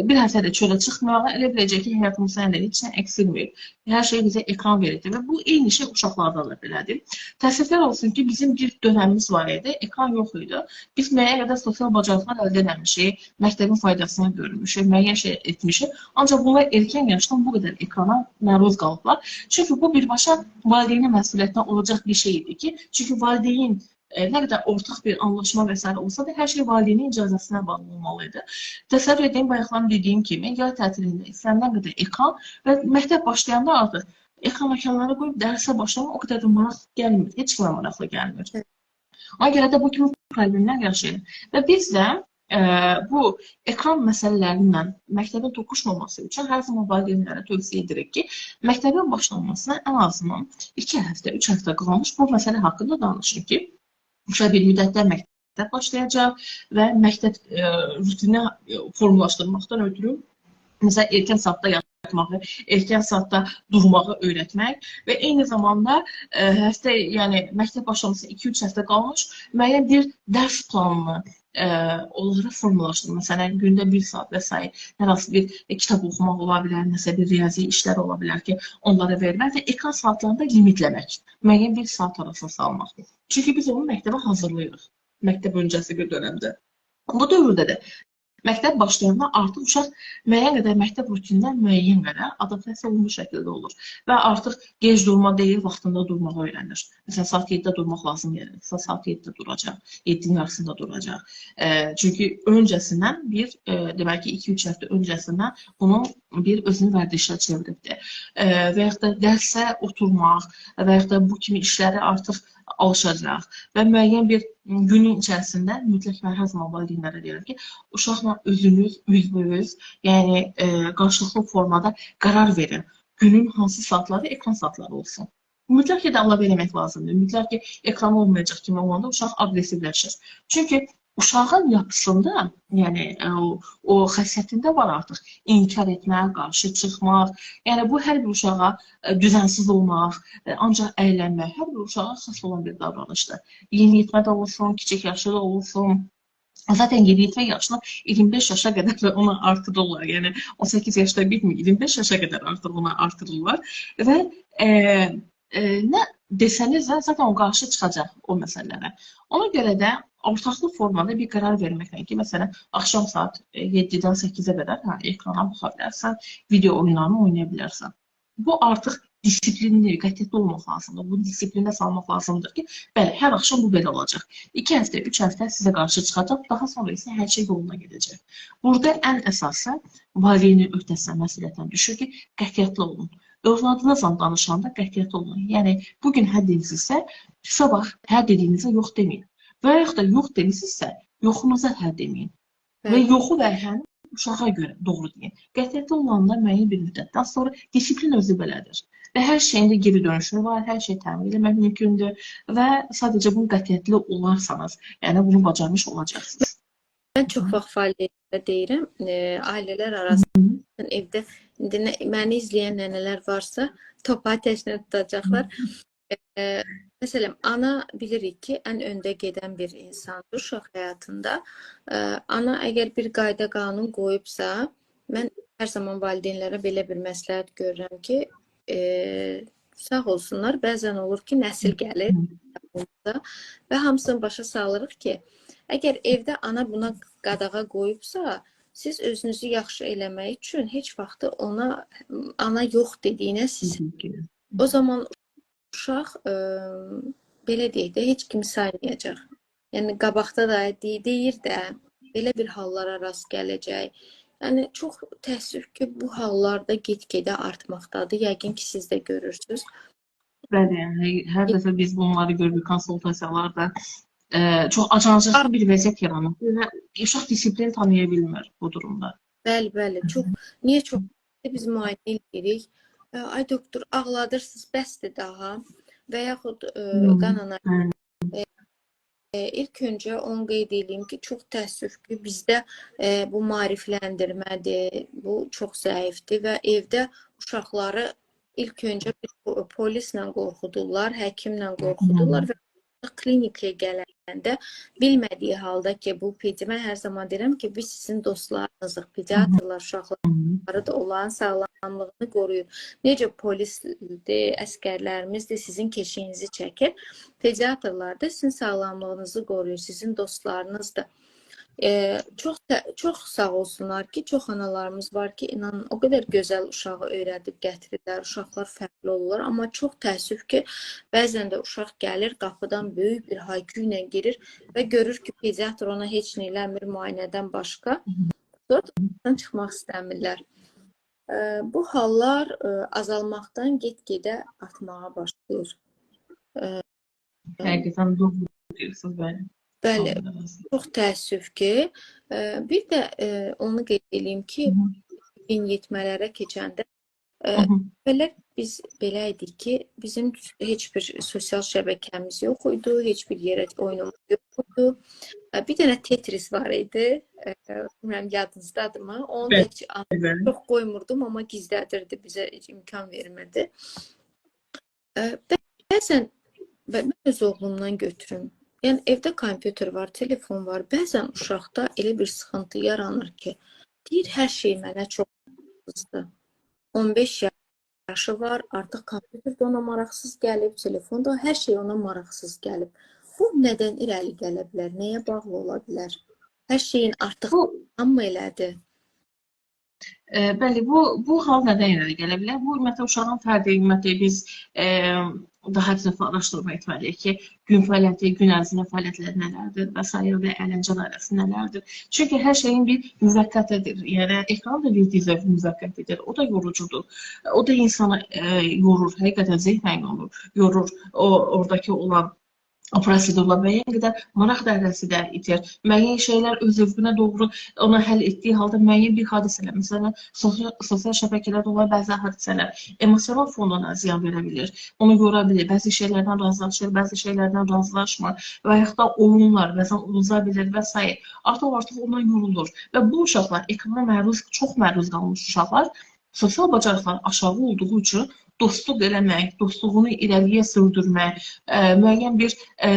bir həftə də çölə çıxmayaq, elə biləcək ki, həyatımızdan hələ heç nə əksilmir. Hər şey bizə ekran verirdi və bu eyni şey uşaqlarda da belədir. Təəssüflər olsun ki, bizim bir dönəmimiz var idi, ekran yox idi. Biz müəyyən qədər sosial bacarıqlar əldə eləmişik, məktəbin faydasını görmüşük, müəyyən şey etmişik. Ancaq bunlar erkən yaşdan bu qədər ekrana məruz qalıblar. Çünki bu birbaşa valideynin məsuliyyətinə olacaq bir şey idi ki, çünki valideyn nə qədər ortaq bir anlaşma və sairə olsa da, hər şey valideynin icazəsinə bağlı olmalı idi. Təsəvvür edin, bayaqdan dediyim kimi, yay tətilində istənilən qədər ekran və məktəb başlayanda artıq ekran məkanlara qoyub dərsə başlamaq o qədər də maraq gəlmir, heç kimə maraqlı gəlmir. Ona görə də bu kimi problemlər yaşayır. Və biz də bu ekran məsələlərindən məktəbin toqquşmaması üçün hər zaman valideynlərə tövsiyə edirik ki, məktəbin başlanmasına ən azından 2 həftə, 3 həftə qalmış bu məsələ haqqında danışın ki, uşaq bir müddətdə məktəb başlayacaq və məktəb rutini formalaşdırmaqdan ötürü məsələn, erkən saatda yatmağı, erkən saatda durmağı öyrətmək və eyni zamanda həftə, yəni məktəb başlamasına 2-3 həftə qalmış müəyyən bir dərs planını onlara formalaşdırmaq. Məsələn, gündə 1 saat və sair hər hansı bir kitab oxumaq ola bilər, nəsə bir riyazi işlər ola bilər ki, onlara vermək və ekran saatlarını da limitləmək, müəyyən bir saat arasına salmaq. Çünki biz onu məktəbə hazırlayırıq, məktəb öncəsi bir dönəmdə. Bu dövrdə də məktəb başlayanda artıq uşaq müəyyən qədər məktəb rutinindən müəyyən qədər adaptasiya olunmuş şəkildə olur və artıq gec durma deyil, vaxtında durmağı öyrənir. Məsələn, saat 7-də durmaq lazım gəlirsə, saat 7-də duracaq, 7-nin yarısında duracaq. Çünki öncəsindən bir, demək ki, 2-3 həftə öncəsindən bunu bir özünü vərdişə çeviribdir. Və yaxud da dərsə oturmaq və yaxud da bu kimi işləri artıq alışacaq və müəyyən bir günün içərisində mütləq mən hər zaman valideynlərə deyirəm ki, uşaqla özünüz üzbəüz, yəni qarşılıqlı formada qərar verin. Günün hansı saatları ekran saatları olsun. Mütləq ki, də əlavə eləmək lazımdır. Mütləq ki, ekran olmayacaq kimi olanda uşaq aqressivləşir. Çünki uşağın yapısında, yəni o xəssiyyətində var artıq inkar etmək, qarşı çıxmaq. Yəni bu hər bir uşağa düzənsiz olmaq, ancaq əylənmək, hər bir uşağa xas olan bir davranışdır. Yeniyetmə də olsun, kiçik yaşlı da olsun. Zaten yeniyetmə yaşını 25 yaşa qədər də ona artırırlar. Yəni 18 yaşda bitmir, 25 yaşa qədər artıq ona artırırlar və nə desəniz də zaten o qarşı çıxacaq o məsələlərə. Ona görə də ortaqlı formada bir qərar verməklə ki, məsələn, axşam saat 7-dən 8-ə qədər ekrana baxa bilərsən, video oyunlarını oynaya bilərsən. Bu artıq disiplinli, qətiyyətli olmaq lazımdır. Bunu disiplinə salmaq lazımdır ki, bəli, hər axşam bu belə olacaq. 2 həftə, 3 həftə sizə qarşı çıxacaq, daha sonra isə hər şey yoluna gedəcək. Burada ən əsası valideynin öhdəsinə, məsuliyyətinə düşür ki, qətiyyətli olun. Övladınızla danışanda qətiyyətli olun. Yəni, bugün hə dedinizsə, sabah hə dediyinizə yox deməyin. Və yaxud da yox demisinizsə, yoxunuza hə deməyin. Və yoxu və həni uşağa görə doğru deyin. Qətiyyətli olanda müəyyən bir müddətdən sonra disiplin özü belədir. Və hər şeyin də geri dönüşü var, hər şey təmin etmək mümkündür və sadəcə bunu qətiyyətli olarsanız, yəni bunu bacarmış olacaqsınız. Mən çox vaxt valideynlərə deyirəm, ailələr arasında evdə indi məni izləyən nənələr varsa, topu atəşinə tutacaqlar. Məsələn, ana bilirik ki, ən öndə gedən bir insandır uşaq həyatında. Ana əgər bir qayda qanun qoyubsa, mən hər zaman valideynlərə belə bir məsləhət görürəm ki, sağ olsunlar. Bəzən olur ki, nəsil gəlir və hamısını başa salırıq ki, əgər evdə ana buna qadağa qoyubsa, Siz özünüzü yaxşı eləmək üçün heç vaxtı ona ana yox dediyinə siz Təbii ki. o zaman uşaq belə deyək də heç kimi saymayacaq. Yəni qabaqda da deyir də belə bir hallara rast gələcək. Yəni çox təəssüf ki, bu hallar da get-gedə artmaqdadır. Yəqin ki, siz də görürsüz. Bəli, yəni hər dəfə biz bunları görürük konsultasiyalarda. Çox acınacaqlı bir vəziyyət yaranır və uşaq disiplin tanıya bilmir bu durumda. Bəli, bəli. Çox niyə çox biz müayinə edirik. Ay doktor, ağladırsınız, bəsdir daha. Və yaxud qan analizi. İlk öncə onu qeyd edeyim ki, çox təəssüf ki, bizdə bu maarifləndirmədir, bu çox zəifdir və evdə uşaqları ilk öncə bir polislə qorxudurlar, həkimlə qorxudurlar və klinikaya gələndə bilmədiyi halda ki, bu mən hər zaman deyirəm ki, biz sizin dostlarınızıq, pediatrlar uşaqları da onların sağlamlığını qoruyur. Necə polisdir, əsgərlərimizdir, sizin keşiyinizi çəkir. Pediatrlar da sizin sağlamlığınızı qoruyur, sizin dostlarınızdır. Çox çox sağ olsunlar ki, çox analarımız var ki, inanın o qədər gözəl uşağı öyrədib gətirirlər, uşaqlar fərqli olurlar, amma çox təəssüf ki, bəzən də uşaq gəlir, qapıdan böyük bir haykü ilə girir və görür ki, pediatr ona heç nə eləmir müayinədən başqa. Sonra çıxmaq istəmirlər. Bu hallar azalmaqdan get-gedə artmağa başlayır. Həqiqətən doğru deyirsiniz, bəli. Bəli, çox təəssüf ki, bir də onu qeyd edeyim ki, yeniyetmələrə keçəndə əvvəllər biz belə idik ki, bizim heç bir sosial şəbəkəmiz yox idi, heç bir yerə oyunumuz yox idi. Bir dənə Tetris var idi. Bilmirəm yadınızdadırmı? Onu da heç çox qoymurdum, amma gizlədirdi, bizə heç imkan vermirdi. Bəzən mən öz oğlumdan götürüm. Yəni evdə kompüter var, telefon var. Bəzən uşaqda elə bir sıxıntı yaranır ki, deyir hər şey mənə çox qızdı. 15 yaşı var, artıq kompüter də ona maraqsız gəlib, telefon da, hər şey ona maraqsız gəlib. Bu nədən irəli gələ bilər? Nəyə bağlı ola bilər? Hər şeyin artıq amma elədi. Bəli, bu hal nədən irəli gələ bilər? Bu ümumiyyətlə uşağın fərdi, ümumiyyətlə biz daha ətraflı araşdırma etməliyik ki, gün fəaliyyəti, gün ərzində fəaliyyətlər nələrdir və sair və əyləncə dairəsi nələrdir. Çünki hər şeyin bir müvəqqətidir. Yəni ekran da bir zövq müvəqqətidir. O da yorucudur. O da insanı yorur, həqiqətən zehnən yorur. O oradakı olan o prosedurlar müəyyən qədər maraq dairəsi də itir. Müəyyən şeylər öz zövqünə doğru ona həll etdiyi halda müəyyən bir hadisələr, məsələn, sosial şəbəkələrdə olan bəzi hadisələr emosional fonuna ziyan verə bilir. Onu yora bilir. Bəzi şeylərdən razılaşır, bəzi şeylərdən razılaşmır və yaxud da oyunlar bəzən uduza bilir və s. Artıq ondan yorulur və bu uşaqlar ekrana çox məruz qalmış uşaqlar sosial bacarıqları aşağı olduğu üçün dostluq eləmək, dostluğunu irəliyə sürdürmək, müəyyən bir,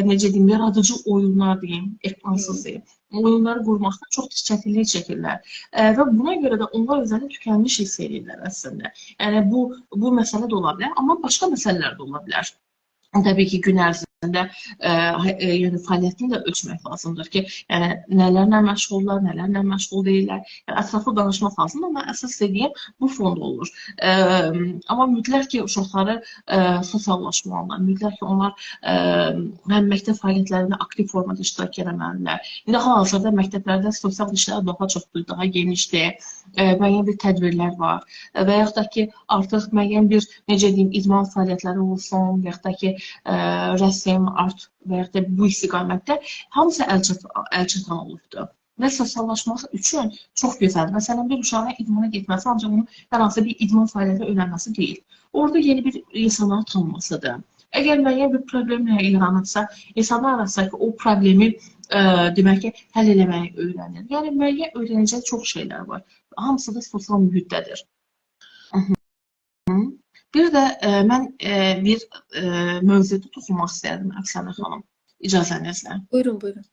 necə deyim, yaradıcı oyunlar deyim, ekransız deyim, oyunları qurmaqda çox çətinlik çəkirlər. Və buna görə də onlar özlərini tükənmiş hiss edirlər əslində. Yəni bu məsələ də ola bilər, amma başqa məsələlər də ola bilər. Təbii ki, gün ərzində yəni fəaliyyətini də ölçmək lazımdır ki, yəni nələrlə məşğuldurlar, nələrlə məşğul deyillər. Yəni ətraflı danışmaq lazımdır, amma əsas dediyim bu fonda olur. Amma mütləq ki, uşaqları sosiallaşmalılar, mütləq ki, onlar həm məktəb fəaliyyətlərində aktiv formada iştirak etməlidirlər. İndi hal-hazırda məktəblərdə sosial işlər daha çoxdur, daha genişdir, müəyyən bir tədbirlər var və yaxud da ki, artıq müəyyən bir, necə deyim, idman fəaliyyətləri olsun, və yaxud da ki, rəsm, art və yaxud da bu istiqamətdə hamısı əlçatan olubdur. Və sosiallaşması üçün çox gözəldir. Məsələn, bir uşağın idmana getməsi ancaq onun hər hansı bir idman fəaliyyəti öyrənməsi deyil. Orada yeni bir insanları tanımasıdır. Əgər müəyyən bir problem yaranırsa, insanlar arasında ki, o problemi demək ki, həll eləməyi öyrənir. Yəni, müəyyən öyrənəcək çox şeylər var. Hamısı da sosial mühitdədir. Bir də mən bir mövzuda toxunmaq istərdim, Əfsanə xanım, icazənizlə. Buyurun, buyurun.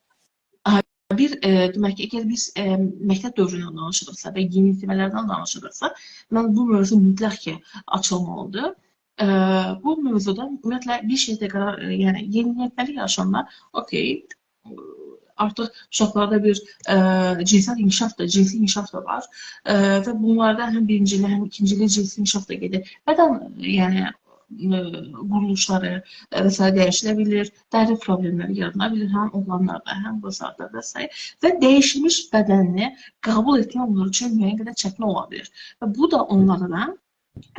Bir, demək ki, əgər biz məktəb dövründən danışırıqsa və yeniyetmələrdən danışırıqsa, mən bu mövzu mütləq ki, açılmalıdır. Bu mövzuda ümumiyyətlə bir şeydə qərar, yəni yeniyetməlik yaşında, okey, Artıq uşaqlarda bir cinsel inkişaf da, cinsi inkişaf da var. Və bunlarda həm birincili, həm ikincili cinsi inkişaf da gedir. Bədən, yəni quruluşları və s. dəyişilə bilir, dəri problemləri yarana bilir, həm oğlanlarda, həm qızlarda və s. Və dəyişmiş bədənini qəbul etmək onlar üçün müəyyən qədər çətin ola bilir. Və bu da onlara da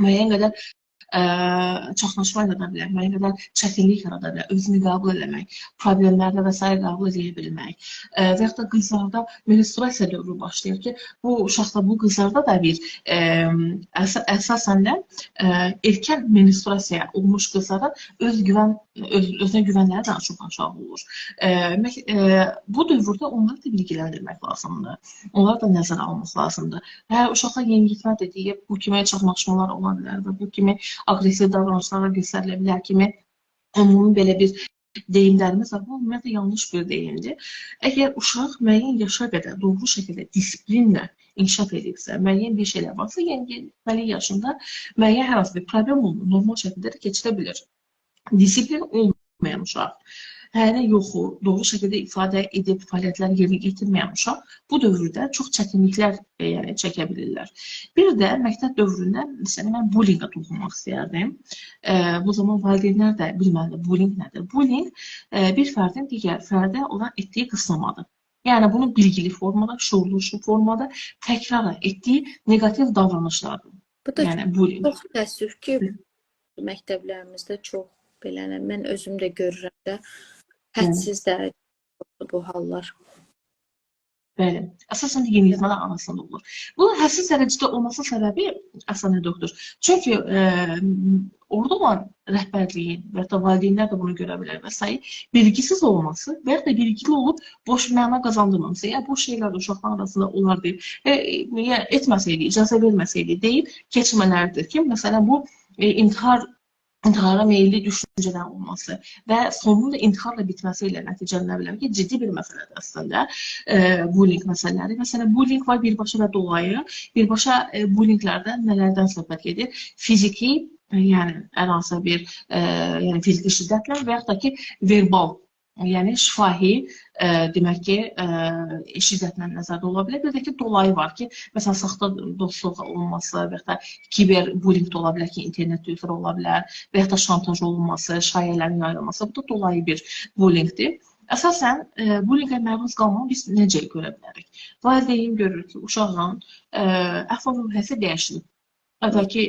müəyyən qədər çaxnaşma yarada bilər, müəyyən qədər çətinlik yarada bilər, özünü qəbul eləmək, problemlərlə və s. qəbul edə bilmək. Və yaxud da qızlarda menstruasiya dövrü başlayır ki, bu uşaqda, bu qızlarda da bir əsasən də erkən menstruasiya olmuş qızlara özünə güvənləri daha çox aşağı olur. Bu dövrdə onları da bilgiləndirmək lazımdır. Onları da nəzərə almaq lazımdır. Hə, uşaqlar yeniyetmə dediyi bu kimi çaxnaşmalar ola bilər və bu kimi aqressiv davranışlara göstərilə bilər kimi ümumi belə bir deyimlərimiz var. Bu ümumiyyətlə yanlış bir deyimdir. Əgər uşaq müəyyən yaşa qədər doğru şəkildə disiplinlə inkişaf edibsə, müəyyən bir şeylər varsa, yeniyetməlik yaşında müəyyən hər hansı bir problem olmur, normal şəkildə də keçirə bilir. Disiplin olmayan uşaq, hələ yoxu doğru şəkildə ifadə edib fəaliyyətləri yerinə yetirməyən uşaq bu dövrdə çox çətinliklər yəni, çəkə bilirlər. Bir də məktəb dövründə məsələn, mən bullyinqə toxunmaq istəyərdim. Bu zaman valideynlər də bilməlidir, bullying nədir? Bullying bir fərdin digər fərdə olan etdiyi qısnamadır. Yəni bunu bilgili formada, şuurlu formada təkrarən etdiyi neqativ davranışlardır. Bu da yəni, bullying. Çox təəssüf ki, məktəblərimizdə çox belə, mən özüm də görürəm də, hədsiz dərəcədə bu hallar. Bəli, əsasən də yeniyetmələr arasında olur. Bunun hədsiz dərəcədə olması səbəbi əslində doktor. Çünki orada olan rəhbərliyin və ya da valideynlər də bunu görə bilər və s. bilgisiz olması və ya da bilgili olub boş məna qazandırmaması, yəni boş şeylər də uşaqların arasında olar deyib, yəni etməsəydi, icazə verməsəydi deyib keçmələridir ki, məsələn bu intihara meyilli düşüncələrin olması və sonunun da intiharla bitməsi ilə nəticələnə bilər ki, ciddi bir məsələdir əslində bullying məsələləri. Məsələn, bullying var birbaşa və dolayı. Birbaşa bullyinglərdə nələrdən söhbət gedir? Fiziki, yəni hər hansı bir yəni fiziki şiddətlə və yaxud da ki, verbal, yəni şifahi, demək ki, şiddətlə nəzərdə ola bilər. Bir də ki, dolayı var ki, məsələn, saxta dostluq olması və yaxud da kiber bullying də ola bilər ki, internet üzrə ola bilər və yaxud da şantaj olunması, şayələrin yayılması. Bu da dolayı bir bullyingdir. Əsasən, bullyingə məruz qalmanı biz necə görə bilərik? Valideyn görür ki, uşağın əhval-ruhiyyəsi dəyişilib. Əvvəlki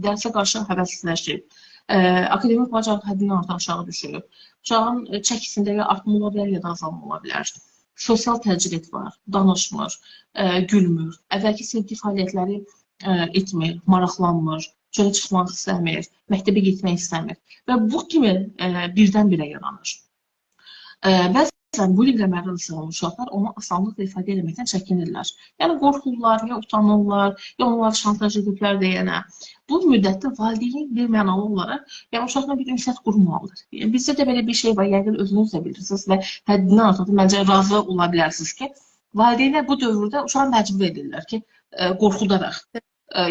dərsə qarşı həvəssizləşib, akademik bacarıq həddindən artıq aşağı düşüb, uşağın çəkisində ya artma ola bilər, ya da azalma ola bilər. Sosial təcrid var, danışmır, gülmür, əvvəlki sevdiyi fəaliyyətləri etmir, maraqlanmır, çölə çıxmaq istəmir, məktəbə getmək istəmir və bu kimi birdən-birə yaranır. Bəzən bullyinglə məruz qalan uşaqlar onu asanlıqla ifadə etməkdən çəkinirlər. Yəni qorxurlar, ya utanırlar, ya onları şantaj ediblər deyənə. Bu müddətdə valideyn bir mənalı olaraq, yəni uşaqla bir ünsiyyət qurmalıdır. Yəni, bizdə də belə bir şey var, yəqin özünüz də bilirsiniz və həddindən artıq məncə razı ola bilərsiniz ki, valideynlər bu dövrdə uşağı məcbur edirlər ki, qorxudaraq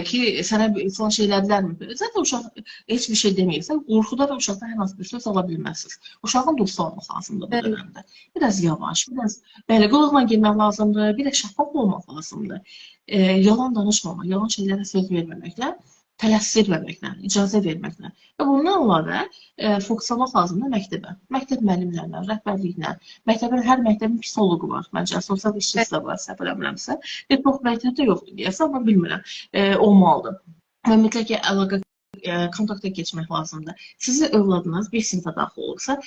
ki, sənə filan şey elədilər-mi? Zaten uşaq heç bir şey deməyirsə, qorxudaraq uşaqdan hər hansı bir söz ala bilməzsiniz. Uşağın dostu olmaq lazımdır bu dövrdə. Biraz yavaş, biraz belə qulaqla girmək lazımdır, biraz şəffaf olmaq lazımdır. Yalan danışmamaq, yalan şeylərə söz verməməklə, tələsdirməməklə, icazə verməklə və bundan əlavə fokuslamaq lazımdır məktəbə, məktəb müəllimlərinə, rəhbərliklə. Məktəbin, hər məktəbin psixoloqu var, məncə, sosial işçisi də var, səhv eləmirəmsə. Bir çox məktəbdə yoxdur deyəsə, amma bilmirəm, olmalıdır. Və mütləq ki, əlaqə, kontakta keçmək lazımdır. Sizin övladınız bir sinifə daxil olursa,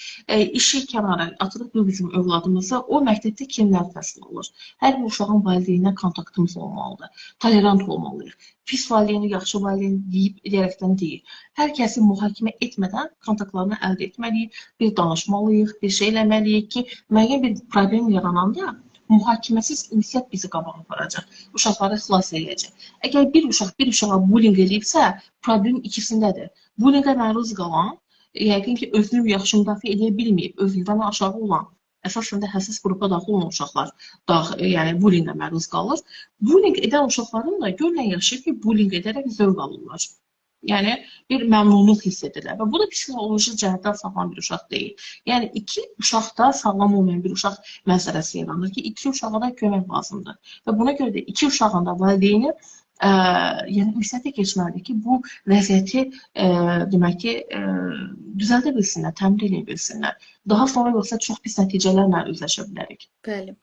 işi kənara atırıq bu bizim övladımıza, o məktəbdə kimlər təhsil alır? Hər bir uşağın valideyninə kontaktımız olmalıdır. Tolerant olmalıyıq. Pis valideyni, yaxşı valideyni deyib, deyərəkdən deyil. Hər kəsi mühakimə etmədən kontaktlarını əldə etməliyik, bir danışmalıyıq, bir şey eləməliyik ki, müəyyən bir problem yarananda mühakiməsiz ünsiyyət bizi qabağa aparacaq, uşaqları xilas eləyəcək. Əgər bir uşaq bir uşağa bullying eləyibsə, problem ikisindədir. Bullyingə məruz qalan, yəqin ki, özünü yaxşı müdafiə edə bilməyib, özgüvəni aşağı olan, əsasən də həssas qrupa daxil olan uşaqlar, yəni bullyingə məruz qalır. Bullying edən uşaqların da görünən yaşayır ki, bullying edərək zövq alırlar. Yəni bir məmnunluq hiss edirlər və bu da psixoloji cəhətdən sağlam bir uşaq deyil. Yəni iki uşaqda sağlam olmayan bir uşaq mənzərəsi yaranır ki, iki uşağa da kömək lazımdır. Və buna görə də iki uşağın da valideyni yəni ünsiyyətə keçməlidir ki, bu vəziyyəti demək ki, düzəldə bilsinlər, təmir edə bilsinlər. Daha sonra yoxsa çox pis nəticələrlə üzləşə bilərik. Bəli.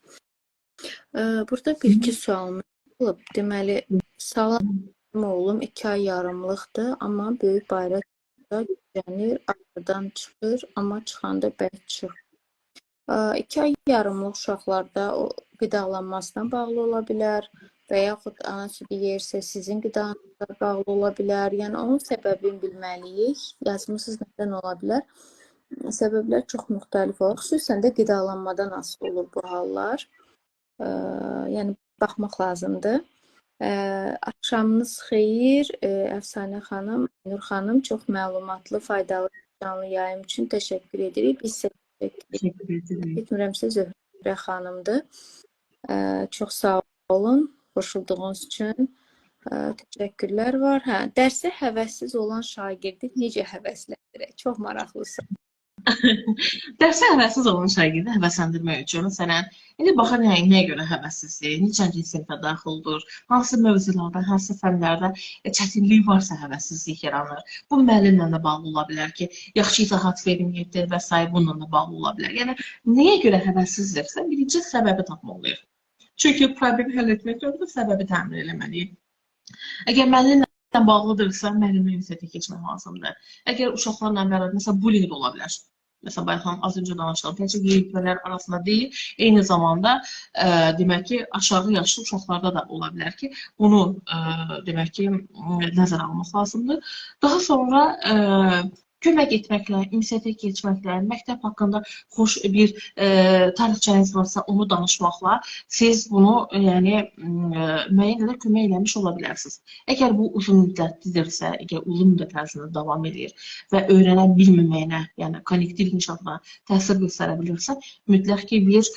Burada bir-iki sualımız olub. Deməli, salam oğlum 2 ay yarımlıqdır, amma böyük bayıra gücənir, ağrıdan çıxır, amma çıxanda bərk çıxır. 2 ay yarımlıq uşaqlarda o qidalanmasına bağlı ola bilər və yaxud ana südü yeyirsə sizin qidanıza bağlı ola bilər. Yəni onun səbəbini bilməliyik. Yazmısınız, nədən ola bilər? Səbəblər çox müxtəlif olur. Xüsusən də qidalanmadan asılı olur bu hallar. Yəni baxmaq lazımdır. Axşamınız xeyir, Əfsanə xanım, Nur xanım, çox məlumatlı, faydalı canlı yayım üçün təşəkkür edirik. Biz sizə təşəkkür edirik. Etmirəmsə Zöhrə xanımdır. Çox sağ olun qoşulduğunuz üçün. Təşəkkürlər var. Hə, dərsə həvəssiz olan şagirdi necə həvəsləndirək? Çox maraqlı sual. Dərsə həvəssiz olan şagirdi həvəsləndirmək üçün, məsələn, indi baxın nəyə görə həvəssizdir, neçənci sinifə daxildir, hansı mövzularda, hansı fənlərdə çətinlik varsa həvəssizlik yaranır. Bu müəllimlə də bağlı ola bilər ki, yaxşı izahat verməyibdir və s. bununla da bağlı ola bilər. Yəni, nəyə görə həvəssizdirsə, birinci səbəbi tapmalıyıq. Çünki problemi həll etmək üçün səbəbi təmin eləməliyik. Əgər müəllimlə bağlıdırsa, müəllimlə ünsiyyətə keçmək lazımdır. Əgər uşaqlarla bərabər, məsələn, bullying də ola bilər. Məsələn, bayaq az öncə danışdıq, təkcə yeniyetmələr arasında deyil, eyni zamanda demək ki, aşağı yaşlı uşaqlarda da ola bilər ki, bunu demək ki, nəzərə almaq lazımdır. Daha sonra kömək etməklə, ünsiyyətə keçməklə, məktəb haqqında xoş bir tarixçəniz varsa, onu danışmaqla siz bunu yəni müəyyən qədər kömək eləmiş ola bilərsiniz. Əgər bu uzun müddətlidirsə, əgər uzun müddət ərzində davam edir və öyrənə bilməməyinə, yəni kognitiv inkişafına təsir göstərə bilirsə, mütləq ki, bir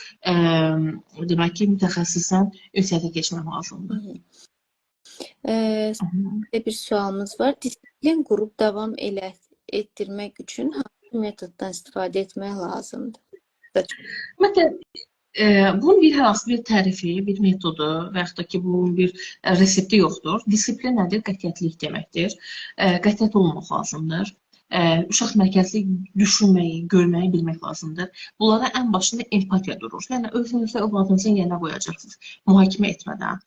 demək ki, mütəxəssislə ünsiyyətə keçmək lazımdır. Bir sualımız var. Disiplin qurub davam etdirmək üçün hansı metoddan istifadə etmək lazımdır? Ümumiyyətlə, bunun bir hər hansı bir tərifi, bir metodu və yaxud da ki, bunun bir resepti yoxdur. Disiplin nədir? Qətiyyətlik deməkdir. Qətiyyət olmaq lazımdır. Uşaq mərkəzli düşünməyi, görməyi bilmək lazımdır. Bunlara ən başında empatiya durur. Yəni, özünüzü övladınızın yerinə qoyacaqsınız. Mühakimə etmədən,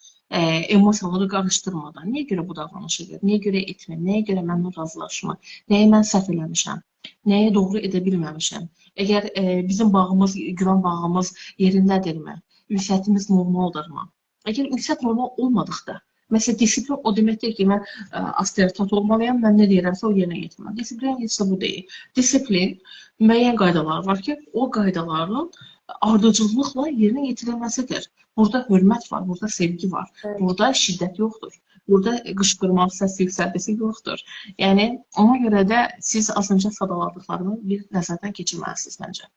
emosiyaları qarışdırmadan. Niyə görə bu davranış edir? Niyə görə etmir? Nəyə görə mənimlə razılaşmır? Nəyə mən səhv eləmişəm? Nəyə doğru edə bilməmişəm? Əgər bizim bağımız, güvən bağımız yerindədirmi? Ünsiyyətimiz normaldırmı? Əgər ünsiyyət normal olmadıqda, məsələn, disiplin o deməkdir ki, mən avtoritet olmalıyam, mən nə deyirəmsə o yerinə yetirməliyəm. Disiplin heç də bu deyil. Disiplin müəyyən qaydalar var ki, o qaydaların ardıcıllıqla yerinə yetirilməsidir. Burada hörmət var, burada sevgi var, burada şiddət yoxdur, burada qışqırmaq, səs yüksəltmesi yoxdur. Yəni, ona görə də siz az öncə sadaladıqlarımı bir nəzərdən keçirməlisiniz məncə.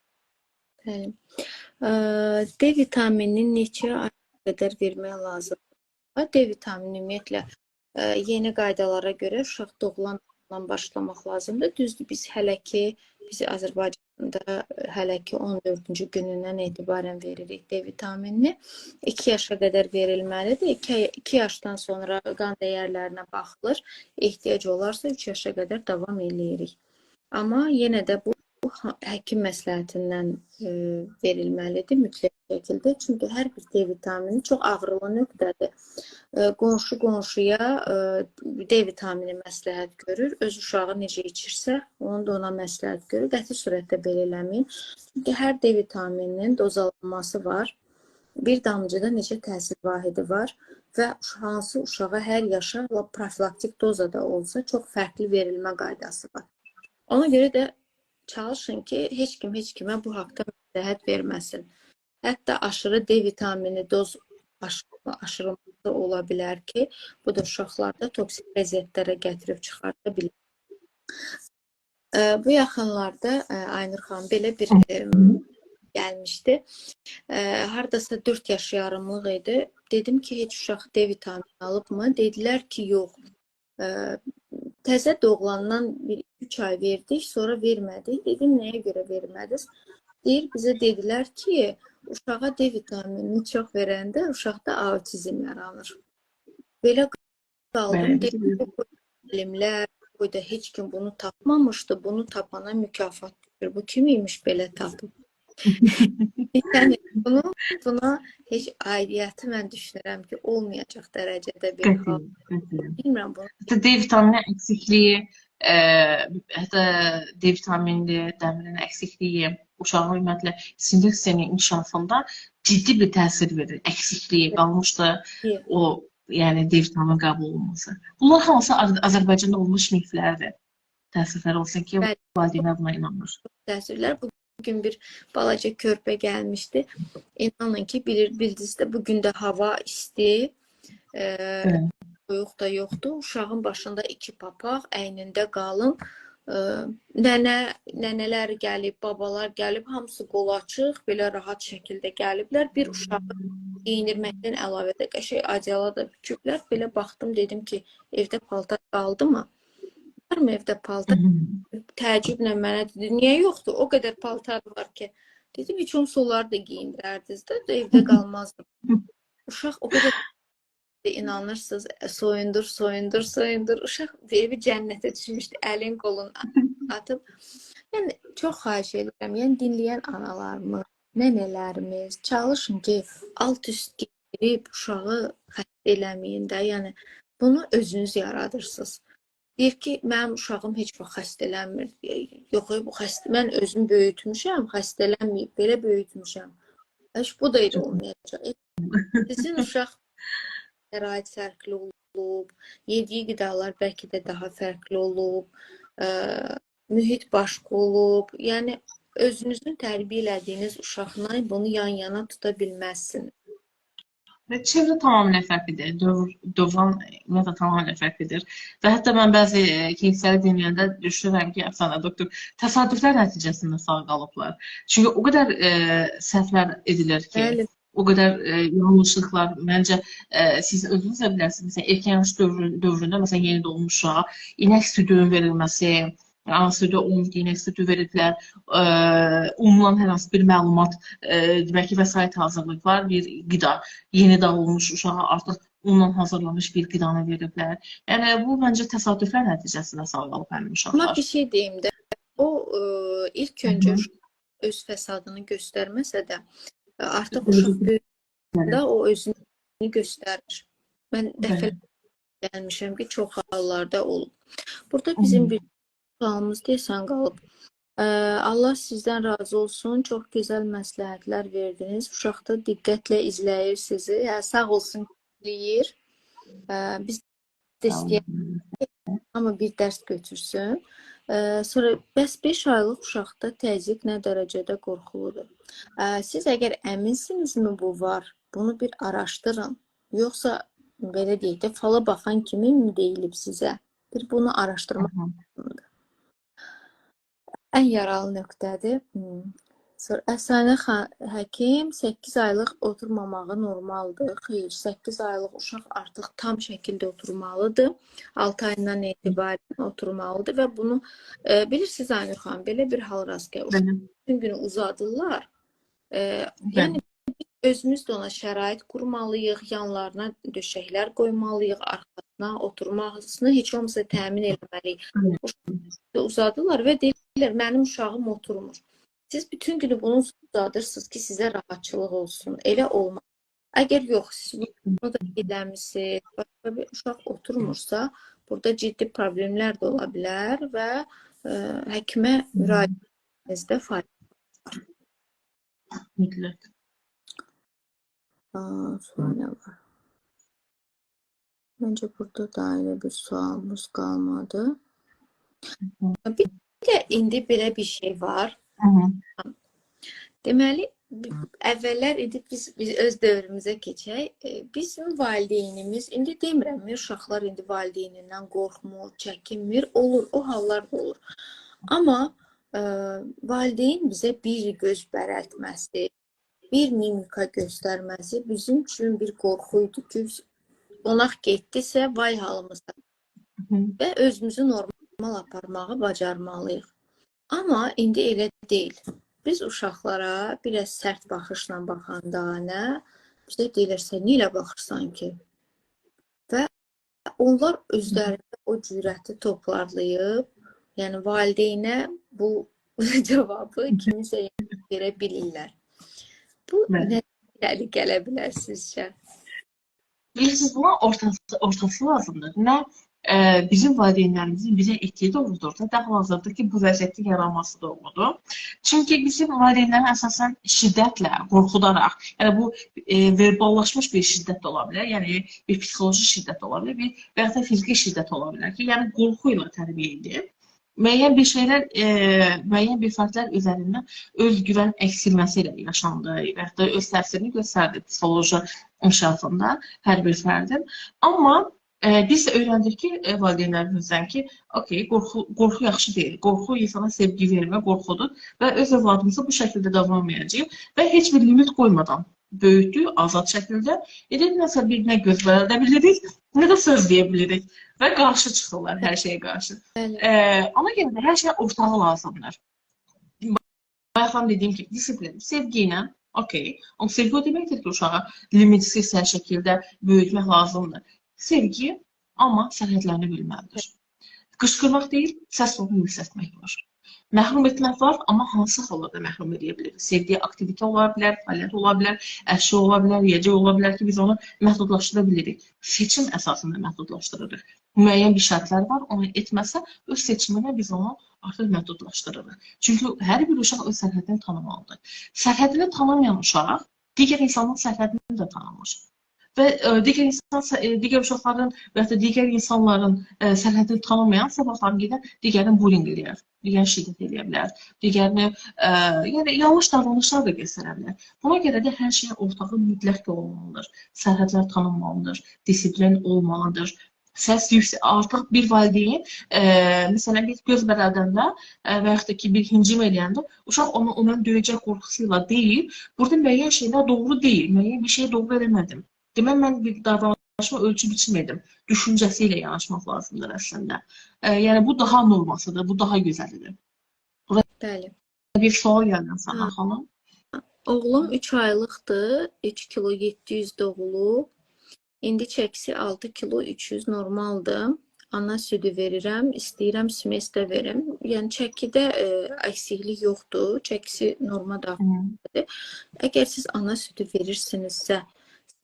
Bəli. D vitaminini neçə ay qədər vermək lazımdır? D vitamini ümumiyyətlə yeni qaydalara görə uşaq doğulandan başlamaq lazımdır. Düzdür, biz hələ ki, biz Azərbaycanda hələ ki 14-cü günündən etibarən veririk D vitaminini. 2 yaşa qədər verilməlidir. 2 yaşdan sonra qan dəyərlərinə baxılır. Ehtiyac olarsa 3 yaşa qədər davam eləyirik. Amma yenə də bu həkim məsləhətindən verilməlidir mütləq şəkildə. Çünki hər bir D vitamini çox ağrılı nöqtədir. Qonşu qonşuya D vitamini məsləhət görür. Öz uşağı necə içirsə, onu da ona məsləhət görür. Qəti surətdə belə eləməyin. Çünki hər D vitamininin dozalanması var. Bir damcıda neçə təsir vahidi var və hansı uşağa hər yaşa profilaktik dozada olsa çox fərqli verilmə qaydası var. Ona görə də çalışın ki, heç kim heç kimə bu haqda məsləhət verməsin. Hətta aşırı D vitamini doz aşırılması ola bilər ki, bu da uşaqlarda toksik vəziyyətlərə gətirib çıxarda bilər. Bu yaxınlarda Aynur xanım belə bir gəlmişdi. Hardasa 4 yaş yarımlıq idi. Dedim ki, heç uşaq D vitamini alıbmı? Dedilər ki, yox. Təzə doğulandan bir 3 ay verdik, sonra vermədik. Dedim, nəyə görə vermədiniz? Deyir, bizə dedilər ki, uşağa D vitaminini çox verəndə uşaqda autizm yaranır. Belə qaldım. Dedim, bu elmlər, boyda heç kim bunu tapmamışdı. Bunu tapana mükafat düşür. Bu kim imiş belə tapıb? Yəni buna heç aidiyyəti mən düşünürəm ki, olmayacaq dərəcədə bir hal. Bilmirəm bunu. Hətta D vitamini əksikliyi, hətta D vitaminli dəmirin əksikliyi uşağın ümumiyyətlə sinir sisteminin inkişafında ciddi bir təsir verir. Əksikliyi qalmışdı o, yəni D vitamini qəbul olunması. Bunlar hamısı Azərbaycanda olmuş miflərdir. Təəssüflər olsun ki, valideynlər buna inanmır. Təəssüflər. Bugün bir balaca körpə gəlmişdi. İnanın ki, bildiniz də bugün də hava isti, soyuq da yoxdur. Uşağın başında 2 papaq, əynində qalın. Nənələr gəlib, babalar gəlib, hamısı qol açıq, belə rahat şəkildə gəliblər. Bir uşağı geyindirməkdən əlavə də qəşəng adyala da büküblər. Belə baxdım, dedim ki, evdə paltar qaldı mı? Var mı evdə paltar? Təəccüblə mənə dedi, niyə yoxdur? O qədər paltar var ki. Dedim, heç olmasa onları da geyindirərdiniz də, evdə qalmazdı. Uşaq o qədər inanırsınız, soyundur, soyundur, soyundur. Uşaq evi cənnətə düşmüşdü, əlin qolun atıb. Yəni, çox xahiş edirəm, yəni dinləyən analarımız, nənələrimiz, çalışın ki, alt üst geyindirib uşağı xəstə eləməyin də. Yəni, bunu özünüz yaradırsınız. Deyir ki, mənim uşağım heç vaxt xəstələnmir. Yox, bu xəstə, mən özüm böyütmüşəm, xəstələnməyib, belə böyütmüşəm. Heç bu da elə olmayacaq. Sizin uşaq şərait fərqli olub, yediyi qidalar bəlkə də daha fərqli olub, mühit başqa olub. Yəni, özünüzün tərbiyə elədiyiniz uşaqla bunu yan-yana tuta bilməzsiniz. Və çevrə tamamilə fərqlidir. Dövran ümumiyyətlə tamamilə fərqlidir. Və hətta mən bəzi кейsləri dinləyəndə düşünürəm ki, Əfsanə doktor, təsadüflər nəticəsində sağ qalıblar. Çünki o qədər səhvlər edilir ki, Bəli. o qədər yanlışlıqlar, məncə siz özünüz də bilərsiniz. Məsələn, erkən yaş dövründə, məsələn, yeni doğmuş uşağa inək südünün verilməsi, ana südü olmayıb, inək südü veriblər, unla hər hansı bir məlumat, demək ki, vəsait hazırlayıblar, bir qida, yeni doğulmuş uşağa artıq unla hazırlanmış bir qidanı veriblər. Yəni, bu məncə təsadüflər nəticəsində sağ qalıb həmin uşaqlar. Amma bir şey deyim də, o ilk öncə öz fəsadını göstərməsə də, artıq uşaq böyüyəndə o özünü göstərir. Mən dəfələrlə gəlmişəm ki, çox hallarda olub. Burada bizim bir sualımız deyəsən qalıb. Allah sizdən razı olsun. Çox gözəl məsləhətlər verdiniz. Uşaq da diqqətlə izləyir sizi. Yəni, sağ olsun, izləyir. Biz də istəyirik, amma bir dərs götürsün. Sonra bəs 5 aylıq uşaqda təzyiq nə dərəcədə qorxuludur? Siz əgər əminsinizmi bu var, bunu bir araşdırın. Yoxsa belə deyək də, fala baxan kimi mi deyilib sizə? Bir bunu araşdırmaq lazımdır. Ən yaralı nöqtədir. Sonra Əfsanə həkim 8 aylıq oturmamağı normaldır. Xeyr, 8 aylıq uşaq artıq tam şəkildə oturmalıdır. 6 ayından etibarən oturmalıdır və bunu bilirsiniz Aynur xanım, belə bir hal rast gəlir. Uşaq bütün günü uzadırlar. Yəni özümüz də ona şərait qurmalıyıq, yanlarına döşəklər qoymalıyıq, arxasına oturmasını heç olmasa təmin eləməliyik. Uşağı uzadırlar və deyirlər, mənim uşağım oturmur. Siz bütün günü bunu uzadırsınız ki, sizə rahatçılıq olsun. Elə olmaz. Əgər yox, siz bunu da eləmisiniz, başqa bir uşaq oturmursa, burada ciddi problemlər də ola bilər və həkimə müraciətinizdə fayda var. Mütləq. Sonra nə var? Məncə burada da elə bir sualımız qalmadı. Bir də indi belə bir şey var. Deməli, əvvəllər indi biz öz dövrümüzə keçək. Bizim valideynimiz, indi demirəm, uşaqlar indi valideynindən qorxmur, çəkinmir, olur, o hallar da olur. Amma valideyn bizə bir göz bərəltməsi, bir mimika göstərməsi bizim üçün bir qorxu idi ki, qonaq getdisə, vay halımıza. Və özümüzü normal aparmağı bacarmalıyıq. Amma indi elə deyil. Biz uşaqlara biraz sərt baxışla baxanda nə, bizə deyirlər, sən niyə elə baxırsan ki? Və onlar özlərində o cürəti toplarlayıb, yəni valideynə bu cavabı kiminsə verə bilirlər. Bu nə irəli gələ bilər sizcə? Bilirsiniz, buna ortası lazımdır. Nə bizim valideynlərimizin bizə etdiyi doğrudur da, də hal-hazırda ki, bu vəziyyətin yaranması doğrudur. Çünki bizim valideynlərin əsasən şiddətlə, qorxudaraq, yəni bu verballaşmış bir şiddət də ola bilər, yəni bir psixoloji şiddət ola bilər, bir və ya da fiziki şiddət ola bilər ki, yəni qorxu ilə tərbiyə edib. Müəyyən bir şeylər, müəyyən bir fərdlər üzərindən özgüvən əksilməsi ilə yaşandı və ya da öz təsirini göstərdi psixoloji inkişafında hər bir fərdin. Amma biz də öyrəndik ki, valideynlərimizdən ki, okey, qorxu yaxşı deyil. Qorxu insana sevgi vermə qorxudur və öz övladımıza bu şəkildə davranmayacağıq və heç bir limit qoymadan böyütdük, azad şəkildə. İndi nəsə bir nə göz bərəldə bilirik, nə də söz deyə bilirik və qarşı çıxırlar hər şeyə qarşı. Ona görə də hər şeyə ortağı lazımdır. Bayaqdan dediyim kimi, disiplin, sevgi ilə, okey. Amma sevgi o deməkdir ki, uşağa limitsiz hər şəkildə böyütmək lazımdır. Sevgi, amma sərhədlərini bilməlidir. Qışqırmaq deyil, səs tonu yüksəltmək var. Məhrum etmək var, amma hansı hallarda məhrum edə bilərik? Sevdiyi aktivite ola bilər, fəaliyyət ola bilər, əşya ola bilər, yiyəcək ola bilər ki, biz onu məhdudlaşdıra bilirik. Seçim əsasında məhdudlaşdırırıq. Müəyyən bir şərtlər var, onu etməsə, öz seçiminə biz onu artıq məhdudlaşdırırıq. Çünki hər bir uşaq öz sərhədini tanımalıdır. Sərhədini tanımayan uşaq digər insanın sərhədini də tanımır. Və digər insan, digər uşaqların və ya da digər insanların sərhədini tanımayan sabahları gedən digərini bullying eləyər, digərini şiddət eləyə bilər, digərini yəni yanlış davranışlar da göstərə bilər. Buna görə də hər şeyin ortağı mütləq ki olmalıdır. Sərhədlər tanınmalıdır, disiplin olmalıdır. Səs yüksək, artıq bir valideyn, məsələn, bir göz bərəldəndə və yaxud da ki, bir hincim eləyəndə uşaq onu ondan döyəcək qorxusu ilə deyil, burada müəyyən şeylər doğru deyil, müəyyən bir şey doğru eləmədim. Demək, mən bir davranışıma ölçü biçmedim. Düşüncəsi ilə yanaşmaq lazımdır əslində. Yəni, bu daha normasıdır, bu daha gözəlidir. Burada Bəli. bir sual gəldi sana, xanım. Oğlum 3 aylıqdır, 3 kilo 700 doğulub. İndi çəkisi 6 kilo 300 normaldır. Ana südü verirəm, istəyirəm smes də verim. Yəni çəkidə əksiklik yoxdur, çəkisi norma daxildir. Əgər siz ana südü verirsinizsə,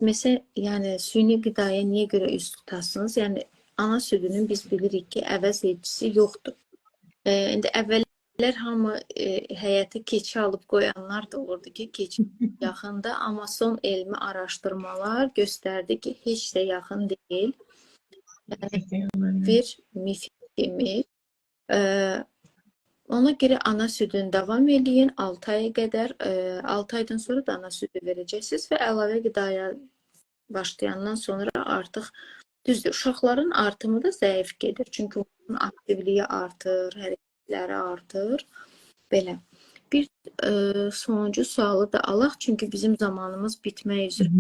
smesə, yəni süni qidaya niyə görə üz tutasınız? Yəni ana südünün biz bilirik ki, əvəz edicisi yoxdur. İndi əvvəllər hamı həyətə keçi alıb qoyanlar da olurdu ki, keçi yaxında, amma son elmi araşdırmalar göstərdi ki, heç də yaxın deyil. Yəni, bir mif imiş. Ona görə ana südünü davam eləyin 6 aya qədər. 6 aydan sonra da ana südü verəcəksiniz və əlavə qidaya başlayandan sonra artıq düzdür, uşaqların artımı da zəif gedir. Çünki onun aktivliyi artır, hərəkətləri artır. Belə. Bir sonuncu sualı da alaq, çünki bizim zamanımız bitmək üzrə.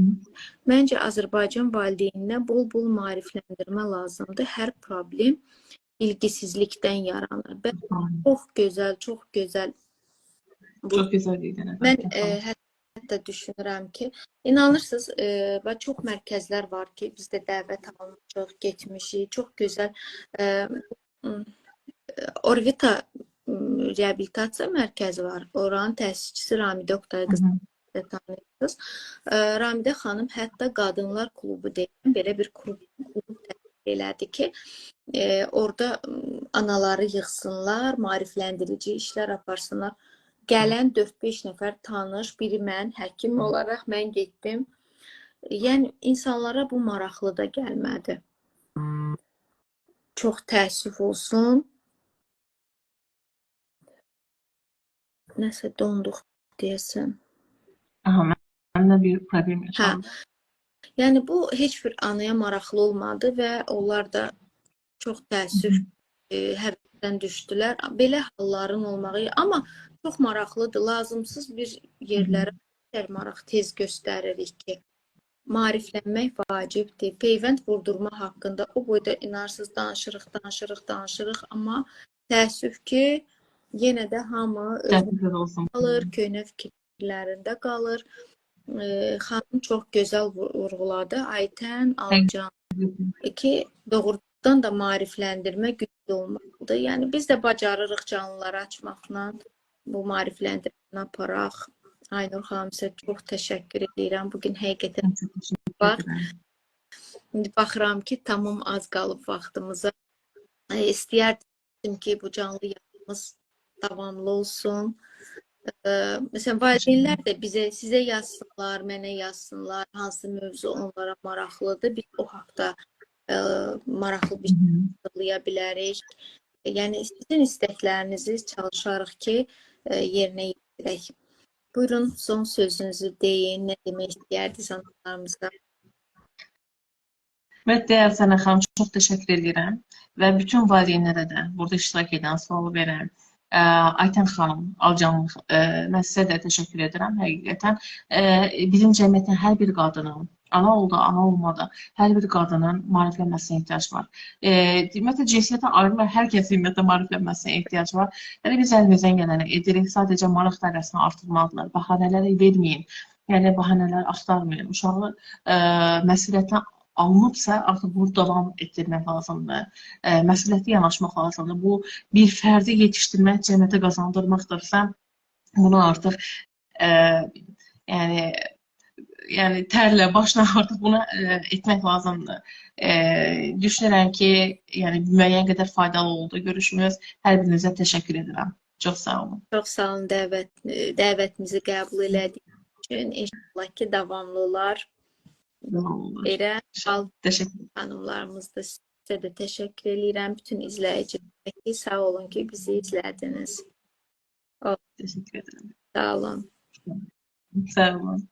Məncə Azərbaycan valideyninə bol-bol maarifləndirmə lazımdır. Hər problem ilgisizlikdən yaranır. Bəli, çox gözəl, çox gözəl. Çox gözəl dedin. Mən hətta düşünürəm ki, inanırsınız, və çox mərkəzlər var ki, biz də dəvət almışıq, getmişik. Çox gözəl Orvita reabilitasiya mərkəzi var. Oranın təsisçisi Ramidə Oqtay qızı tanıyırsınız. Ramidə xanım hətta Qadınlar Klubu deyilən belə bir klub təşkil elədi ki, orada anaları yığsınlar, maarifləndirici işlər aparsınlar. Gələn 4-5 nəfər tanış, biri mən, həkim olaraq mən getdim. Yəni insanlara bu maraqlı da gəlmədi. Çox təəssüf olsun. Nəsə donduq deyəsən. Aha, məndə bir problem yaşandı. Hə. Yəni bu heç bir anaya maraqlı olmadı və onlar da çox təəssüf həvəsdən düşdülər. Belə halların olmağı, amma çox maraqlıdır. Lazımsız bir yerlərə maraq tez göstəririk ki, Maariflənmək vacibdir. Peyvənd vurdurma haqqında o boyda inarsız danışırıq, danışırıq, danışırıq, amma təəssüf ki, yenə də hamı özünə olsun. Qalır, köhnə fikirlərində qalır. Xanım çox gözəl vurğuladı. Aytən Alcan ki, doğrudan da maarifləndirmə güclü olmalıdır. Yəni biz də bacarırıq canlıları açmaqla bu maarifləndirməni aparaq. Aynur xanım, sizə çox təşəkkür edirəm. Bu gün həqiqətən bax. İndi baxıram ki, tamam az qalıb vaxtımıza. İstəyərdim ki, bu canlı yayımız davamlı olsun. Məsələn, valideynlər də bizə, sizə yazsınlar, mənə yazsınlar, hansı mövzu onlara maraqlıdır. Biz o haqda maraqlı bir şey hazırlaya bilərik. Yəni sizin istəklərinizi çalışarıq ki, yerinə yetirək. Buyurun, son sözünüzü deyin. Nə demək istəyərdiniz analarımıza? Ümumiyyətlə, Sənə xanım, çox təşəkkür edirəm və bütün valideynlərə də burada iştirak edən, sualı verən Aytən xanım, Alcan, mən sizə də təşəkkür edirəm həqiqətən. Bizim cəmiyyətin hər bir qadının, ana oldu, ana olmadı, hər bir qadının maariflənməsinə ehtiyac var. Ümumiyyətlə, cinsiyyətə ayrılmır, hər kəsin ümumiyyətlə maariflənməsinə ehtiyac var. Yəni, biz əlimizdən gələni edirik, sadəcə maraq dairəsini artırmalıdırlar, bəhanələri verməyin, yəni bəhanələr axtarmayın. Uşağı məsuliyyətdən alınıbsa, artıq bunu davam etdirmək lazımdır. Məsuliyyətli yanaşmaq lazımdır. Bu, bir fərdi yetişdirmək, cəmiyyətə qazandırmaqdırsa, bunu artıq yəni tərlə, başla artıq bunu etmək lazımdır. Düşünürəm ki, yəni müəyyən qədər faydalı oldu görüşümüz. Hər birinizə təşəkkür edirəm. Çox sağ olun. Çox sağ olun dəvətimizi qəbul elədiyiniz üçün. İnşallah ki, davamlı olar. Elə Təşəkkür. Xanımlarımız da sizə də təşəkkür eləyirəm. Bütün izləyicilərə ki, sağ olun ki, bizi izlədiniz. Təşəkkür edirəm. Sağ olun. Sağ olun.